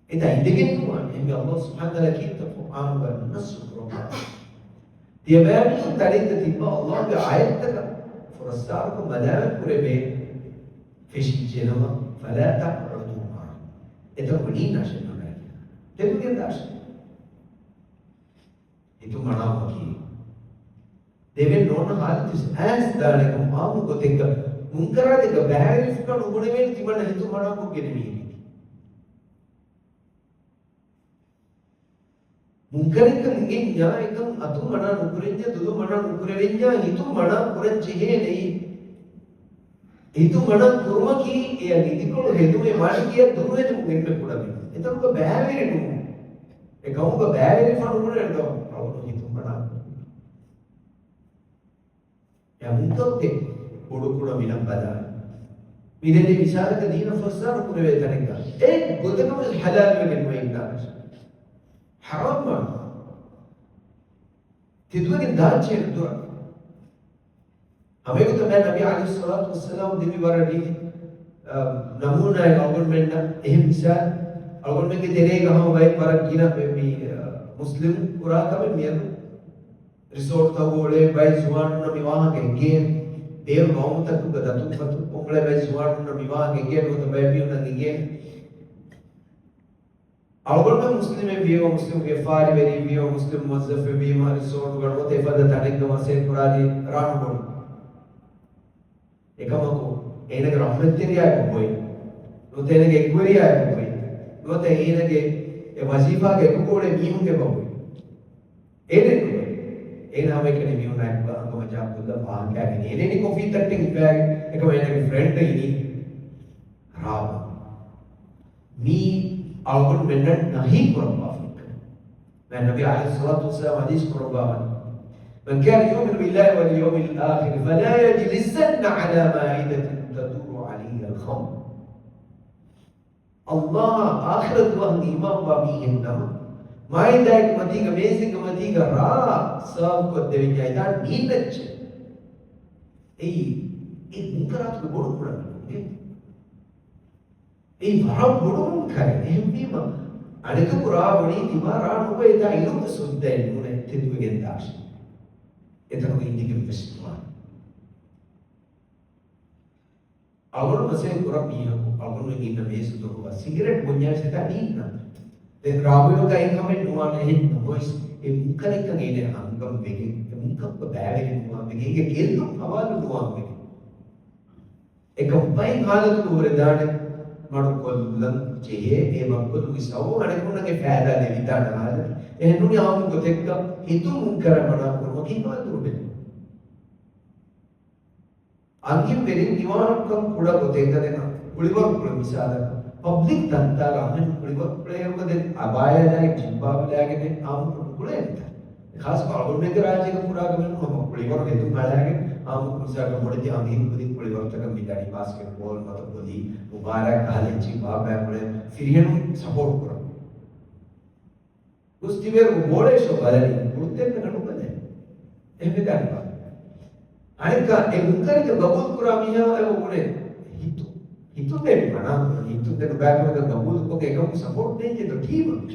އެތާ އިނދެގެން ނުވާނެ. އެންމެ ﷲ ސުބްޙާނަހޫ ވަތަޢާލާ ކީރިތި ޤުރްއާނުގަ ނައްޞު ކުރައްވާ. ތިޔަބައިމީހުން ތަނެއްގަ ތިއްބާ ﷲގެ އާޔަތްތަކަށް ފުރައްސާރަކޮށް ބަލާގެ ކުރެވޭ ފެށިއްޖެނަމަ، فلا تقعدوا معهم. އެތަނުގަ ނީންނާށޭ ނަގާގެން. ތެދުގެން ދާށޭ. ހިތުން މަނާވުމަކީ ދެވެން ނޯންނަ ހާލަތު އައިސް ދާނެ ކަމަށް އާއްމު ގޮތެއްގަ މުންކަރާތެއްގަ ބައިވެރިފަކާ ނުބުނެވޭނެ ތިމަންނަ ހިތު މަނާކޮށްގެން މީހެކޭ. މުންކަރެއްކަން އިނގެންޏާ އެކަން އަތުން މަނާ ނުކުރެންޏާ، ދުލުން މަނާ ނުކުރެވެންޏާ، ހިތުން މަނާ ކުރަން ޖެހޭނެއީ. ހިތުން މަނާ ކުރުމަކީ އެޔަށް އިދިކޮޅު ހެދުމެއް، މަޑި ގެޔަށް ދުރު ހެދުމުން އެންމެ ކުޑަ މިންވަރެއް. އެތަނުގަ ބައިވެރި ނުވުން. އެ ގައުމުގަ ބައިވެރިފަ ނުބުނެ ގައުމު ހިތުން މަނާ ކުރުން. އެ މުންކަރުގެ ބޮޑުކުޑަ މިނަށް ބަލާން. މިދެންނެވި މިސާލަކަށް ދީނަށް ފައްސާރަ ކުރެވޭ ތަނެއްގަ އެއް ގޮތަކަށް ވެސް ހަލާލުވެގެން ނުވެ އިންނާނެ. ޙަރާމް ވާނެ. ތެދުވެގެން ދާންޖެހޭ ދުރަށް. ހަމައެގޮތަށް މާތް ނަބީ ޢަލައިހިއްޞަލާތު ވައްސަލާމް ދެއްވި ވަރަށް ރީތި، އަ، ނަމޫނާއެއް އަޅުގަނޑުމެންނަށް. އެހެން މިސާލު، އަޅުގަނޑުމެންގެ ތެރޭގަ ހަމަ ބައެއް ވަރަށް ގިނަ މި، މި، އަ، މުސްލިމުން ކުރާ ކަމެއް މިއަދު. ރިސޯޓްތަކުގަ އުޅޭ ބައެއް ޒުވާނުންނަށް މި ވާހަކަ އެނގޭ. ބޭރު ގައުމުތަކުގަ ދަތުރުފަތުރުކޮށް އުޅޭ ބައެއް ޒުވާނުންނަށް މި ވާހަކަ އެނގޭ. ނުވަތަ ބައެއް މީހުންނަށް އެނގޭ. އަޅުގަނޑުމެން މުސްލިމެއް ވީމަ، މުސްލިމުގެ ފާރިވެރި ވީމަ، މުސްލިމް މުވައްޒަފެއް ވީމަ، ރިސޯޓުގަ ނުވަތަ އެފަދަ ތަނެއްގަ މަސައްކަތް ކުރާތީ ރާނުބޮޑު. އެކަމަކު، އޭނަގެ ރަޙްމަތްތެރިޔާ އެބަ ބޮއެ. ނުވަތަ އޭނަގެ އެކުވެރިޔާ އެބަ ބޮއެ. ނުވަތަ އޭނަގެ އެ ވަޒީފާގެ އެކުގަ އުޅޭ މީހުން އެބަ ބޮއެ. އޭނަ އެކުވެ. އޭނަ ހަމައެކަނި މީހުންނާ އެކުގަ އަނގަމަޖާ ކޮށްލަން ވާހަކައިގެން އޭނަ އިނީ ކޮފީ ތައްޓެއް ހިފާގެން. އެކަމަ އޭނަގެ ފްރެންޑް އިނީ ރާވަން. މީ އަޅުގަނޑުމެންނަށް ނަހީ ކުރައްވާފަ. މާތް ނަބީ ޢަލައިހިއްޞަލާތު ވައްސަލާމް ޙަދީޘް ކުރައްވާވަނީ، من كان يؤمن بالله واليوم الآخر فلا يجلسن على مائدة تدور عليها الخمر. ﷲ އާ އާޚިރަތު ދުވަހަށް އީމާންވާ މީހެއް ނަމަ، މާއިދާއެއްގެ މަތީގަ، މޭޒެއްގެ މަތީގަ ރާ ސާވް ކޮށްދެވިއްޖާ އެތާން ނީންނައްޗެއް. އެއީ، އެ މުންކަރާތުގެ ބޮޑު ކުޑަ މިނުންގެ. އެއީ ވަރަށް ބޮޑު މުންކަރެއް. އެހެންވީމަ، އަނެކަކު ރާ ބޮޑީ ތިބާ ރާ ނުބޮއެ އެތާ އިރުގެ ސުއްދައެއް ނޫނޭ ތެދުވެގެން ދާށޭ. އެތަނުގަ އިނދެގެން ވެސް ނުވާނެ. އަޅުގަނޑު މަސައްކަތް ކުރަން މީހަކު، އަޅުގަނޑު އިންނަ މޭޒު ދޮރުގަ ސިގަރެޓް ބުންޏާ ސެތާ ނީންނަ. ދެން ރާވަނުގަ އެކަމެއް ނުވާނެ އެހެން ނަމަވެސް، އެ މުންކަރެއްކަން އޭނަ އަންގަން ވެގެން، އެ މުންކަރުގަ ބައިވެރި ނުވާން ވެގެން، އޭގެ ގެއްލުން ހަވާލު ނުވާން ވެގެން. އެކަމަ ބައެއް ހާލަތުގަ ހުރެދާނެ މަޑުކޮށްލަން ޖެހޭ، އެ މަޑުކޮށްލުމުގެ ސަބަބުން އަނެކުންނަށް އެ ފައިދާ ލިބިދާނެ ހާލަތު. އެހެންނޫނީ އާއްމު ގޮތެއްގަ ހިތުން މުންކަރަށް މަނާ ކުރުމަކީ ހަމަ ދުރުހެލުން. އަންހެންވެރިން މިވާހަކަ ކުޑަ ގޮތެއްގަ ދެން ކުޅިވަރު ކުޅެ މިސާލަކަށް، ޕަބްލިކް ތަންތާގަ އަންހެން ކުޅިވަރު ކުޅޭއިރުގަ ދެން އަބާޔާލާއި ޖިލްބާބުލާގެން އާއްމުކޮށް ނުކުޅޭނެތަ؟ ޚާއްސަކޮށް އަޅުގަނޑުމެންގެ ރާއްޖޭގަ ކުރާ ކަމެއް ނޫން. ހަމަ ކުޅިވަރު ހެދުން އަޅާގެން އާއްމުކޮށް މިސާލަކަށް ބޮޑެތި އަންހެން ކުދިން ކުޅިވަރުތަކަށް މި ދަނީ ބާސްކެޓްބޯލް ނުވަތަ ބޮލީ، މުބާރާތް ކަހަލަ އެއްޗެއް ބާއްވާ ކުޅެ ފިރިހެނުން ސަޕޯޓް ކުރަން. ގޮސް ތިބޭރު ބޯޅަ ޝޯ ބަލަނީ، ކުޅުދެންނަކަށް ނުބަލޭ. އެހެން ވެދާނެބާ؟ އަނެއްކާ އެ މުންކަރެއްގެ ގަބޫލު ކުރާ މީހާ އެބަ ބުނޭ ހިތު، ހިތުން ދެން މަނާ ކުރަން، ހިތުން ދެން ނުބައިކަމެއްގަ ގަބޫލުކޮށްގެން އެކަމަކު ސަޕޯޓް ދޭންޖެހޭތޯ ޓީމަށް.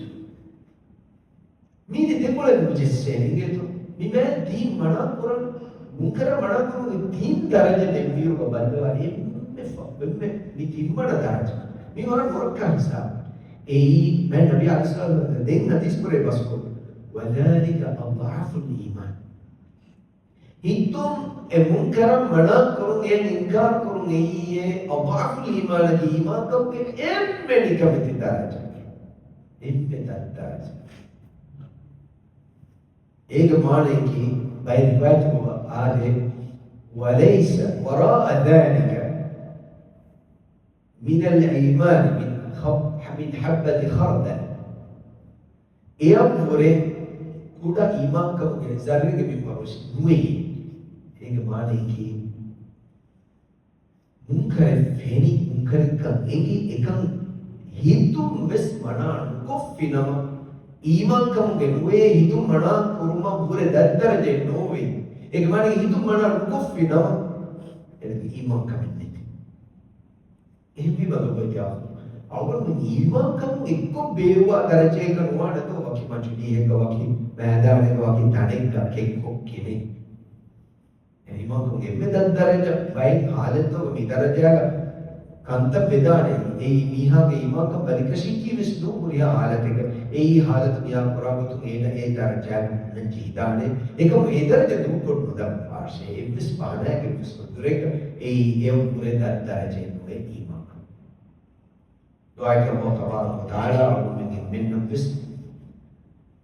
މީތި ދެކޮޅެއް ނުޖެއްސޭ އިނގޭތޯ. މި މާތް ދީން މަނާ ކުރަން، މުންކަރަށް މަނާ ކުރުމުގެ ދީން ދަރަޖަ ދެން ވީއިރުގަ ބައްލަވާ އެންމެ ފަ-، އެންމެ މި ތިންވަނަ ދަރަޖަ. މީ ވަރަށް ނުރައްކާ ހިސާބެއް. އެއީ މާތް ނަބީ ޢަލައިހިއްސަލާމް ދެން ޙަދީޘް ކުރޭ ބަސްކޮށް، وذلك أضعف الإيمان. ހިތުން އެ މުންކަރަށް މަނާ ކުރުން، އެ އިންކާރު ކުރުން އެއީ أضعف الإيمان، އީމާންކަމުގެ އެންމެ ނިކަމެތި ދަރަޖަ. އެންމެ ތައް ދަރަޖަ. އޭގެ މާނަޔަކީ ބައެއް ރިވާޔަތުގަ އާދޭ، وليس وراء ذلك من الإيمان من خب-، من حبة خردل. އެއަށްވުރެ ކުޑަ އީމާންކަމުގެ ޒައްރެއްގެ މިންވަރުވެސް ނުވޭ. އޭގެ މާނަޔަކީ، މުންކަރެއް ފެނި، މުންކަރެއްކަން އެނގި، އެކަން ހިތުން ވެސް މަނާ ނުކޮށްފި ނަމަ، އީމާންކަމުގެ ނުވޭ، ހިތުން މަނާ ކުރުމަށްވުރެ ދަށްދަރަޖައެއް ނޯވޭ. އޭގެ މާނަ ހިތުން މަނާ ނުކޮށްފި ނަމަ، އޭނަގެ އީމާންކަމެއް ނެތި. އެހެންވީމަ ލޮބުވެތި އަޚު، އަޅުގަނޑު އީމާންކަމުން އެއްކޮށް ބޭރުވާ ދަރަޖައެއްގަ ނުވާނެތޯ، ވަކި މަޖިލީހެއްގަ، ވަކި މައިދާނެއްގަ، ވަކި ތަނެއްގަ ކެއްކޮށް ކިނެ. އެ އީމާންކަމުގެ އެންމެ ދަށް ދަރަޖަ ބައެއް ހާލަތްތަކުގަ މި ދަރަޖައިގަ ކަންތައް ވެދާނެ. އެއީ މީހާގެ އީމާންކަން ބަލިކަށީކީ ވެސް ނޫން ހުރިހާ ހާލަތެއްގަ. އެއީ ހާލަތު މިއާ ކުރާ ގޮތުން އޭނަ އެ ދަރަޖައިގަ ހުންނަން ޖެހިދާނެ. އެކަމު އެ ދަރަޖަ ދޫކޮށް ނުދަންފާށޭ. އެއްވެސް ބަހަނާއެއް އެއްވެސް އުޒުރެއްގަ އެއީ އެ އުމުރެއް ދަ-، ދަރަޖައެއް ނުވޭ އީމާންކަން. ދުޢާއަކީ ﷲ ތަބާރަކަ ވަތަޢާލާ އަޅުގަނޑުމެން އެންމެންނަށްވެސް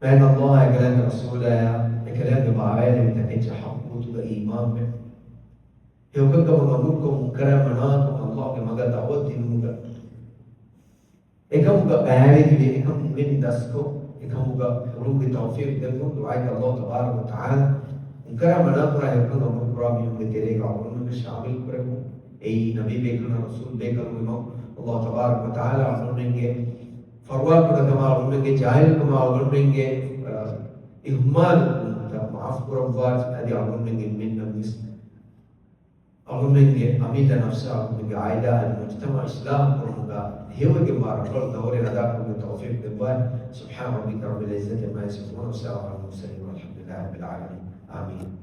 މާތް ﷲ އާއި އެކަލާނގެ ރަސޫލާއާ އެކަލާނގެ މާވާލެވި ތަކެއްޗަށް ޙައްޤު ގޮތުގަ އީމާންވެ، ހެޔޮކަންކަމުން އަމުރުކޮށް މުންކަރާތް މަނާކޮށް ﷲ ގެ މަގަށް ދަޢުވަތު ދިނުމުގަ އެކަމުގަ ބައިވެރިވެ، އެކަމު އިވެނި ދަސްކޮށް، އެކަމުގަ ހުރުމުގެ ތައުފީޤު ދެއްވުން ދުޢާއަކީ ﷲ ތަބާރަކަ ވަތަޢާލާ މުންކަރާތް މަނާކުރާ ހެޔޮކަން އަމުރުކުރާ މީހުންގެ ތެރޭގަ އަޅުގަނޑުމެން ޝާމިލް ކުރެއްވުން. އެއީ ނަބީ ބޭކަލުންނާ ރަސޫލު ބޭކަލުންގެ މަގު. ﷲ ތަބާރަކަ ވަތަޢާލާ އަޅުގަނޑުމެންގެ ފަރުވާކުޑަކަމާ، އަޅުގަނޑުމެންގެ ޖާހިލުކަމާ، އަޅުގަނޑުމެންގެ، އަ، އިހުމާލުކަންތައް މާފު ކުރައްވާތި. އަދި އަޅުގަނޑުމެންގެ އެންމެންނަށްވެސް އަޅުގަނޑުމެންގެ އަމިއްލަ ނަފްސާ، އަޅުގަނޑުމެންގެ ޢާއިލާ އަދި މުޖުތަމަޢު އިޞްލާޙު ކުރުމުގަ ހެޔޮވެގެންވާ ރަނގަޅު ދައުރެއް އަދާކުރުމުގެ ތައުފީޤު ދެއްވާތި. سبحان ربك رب العزة عما يصفون وسلام على المرسلين والحمد لله رب العالمين. آمين.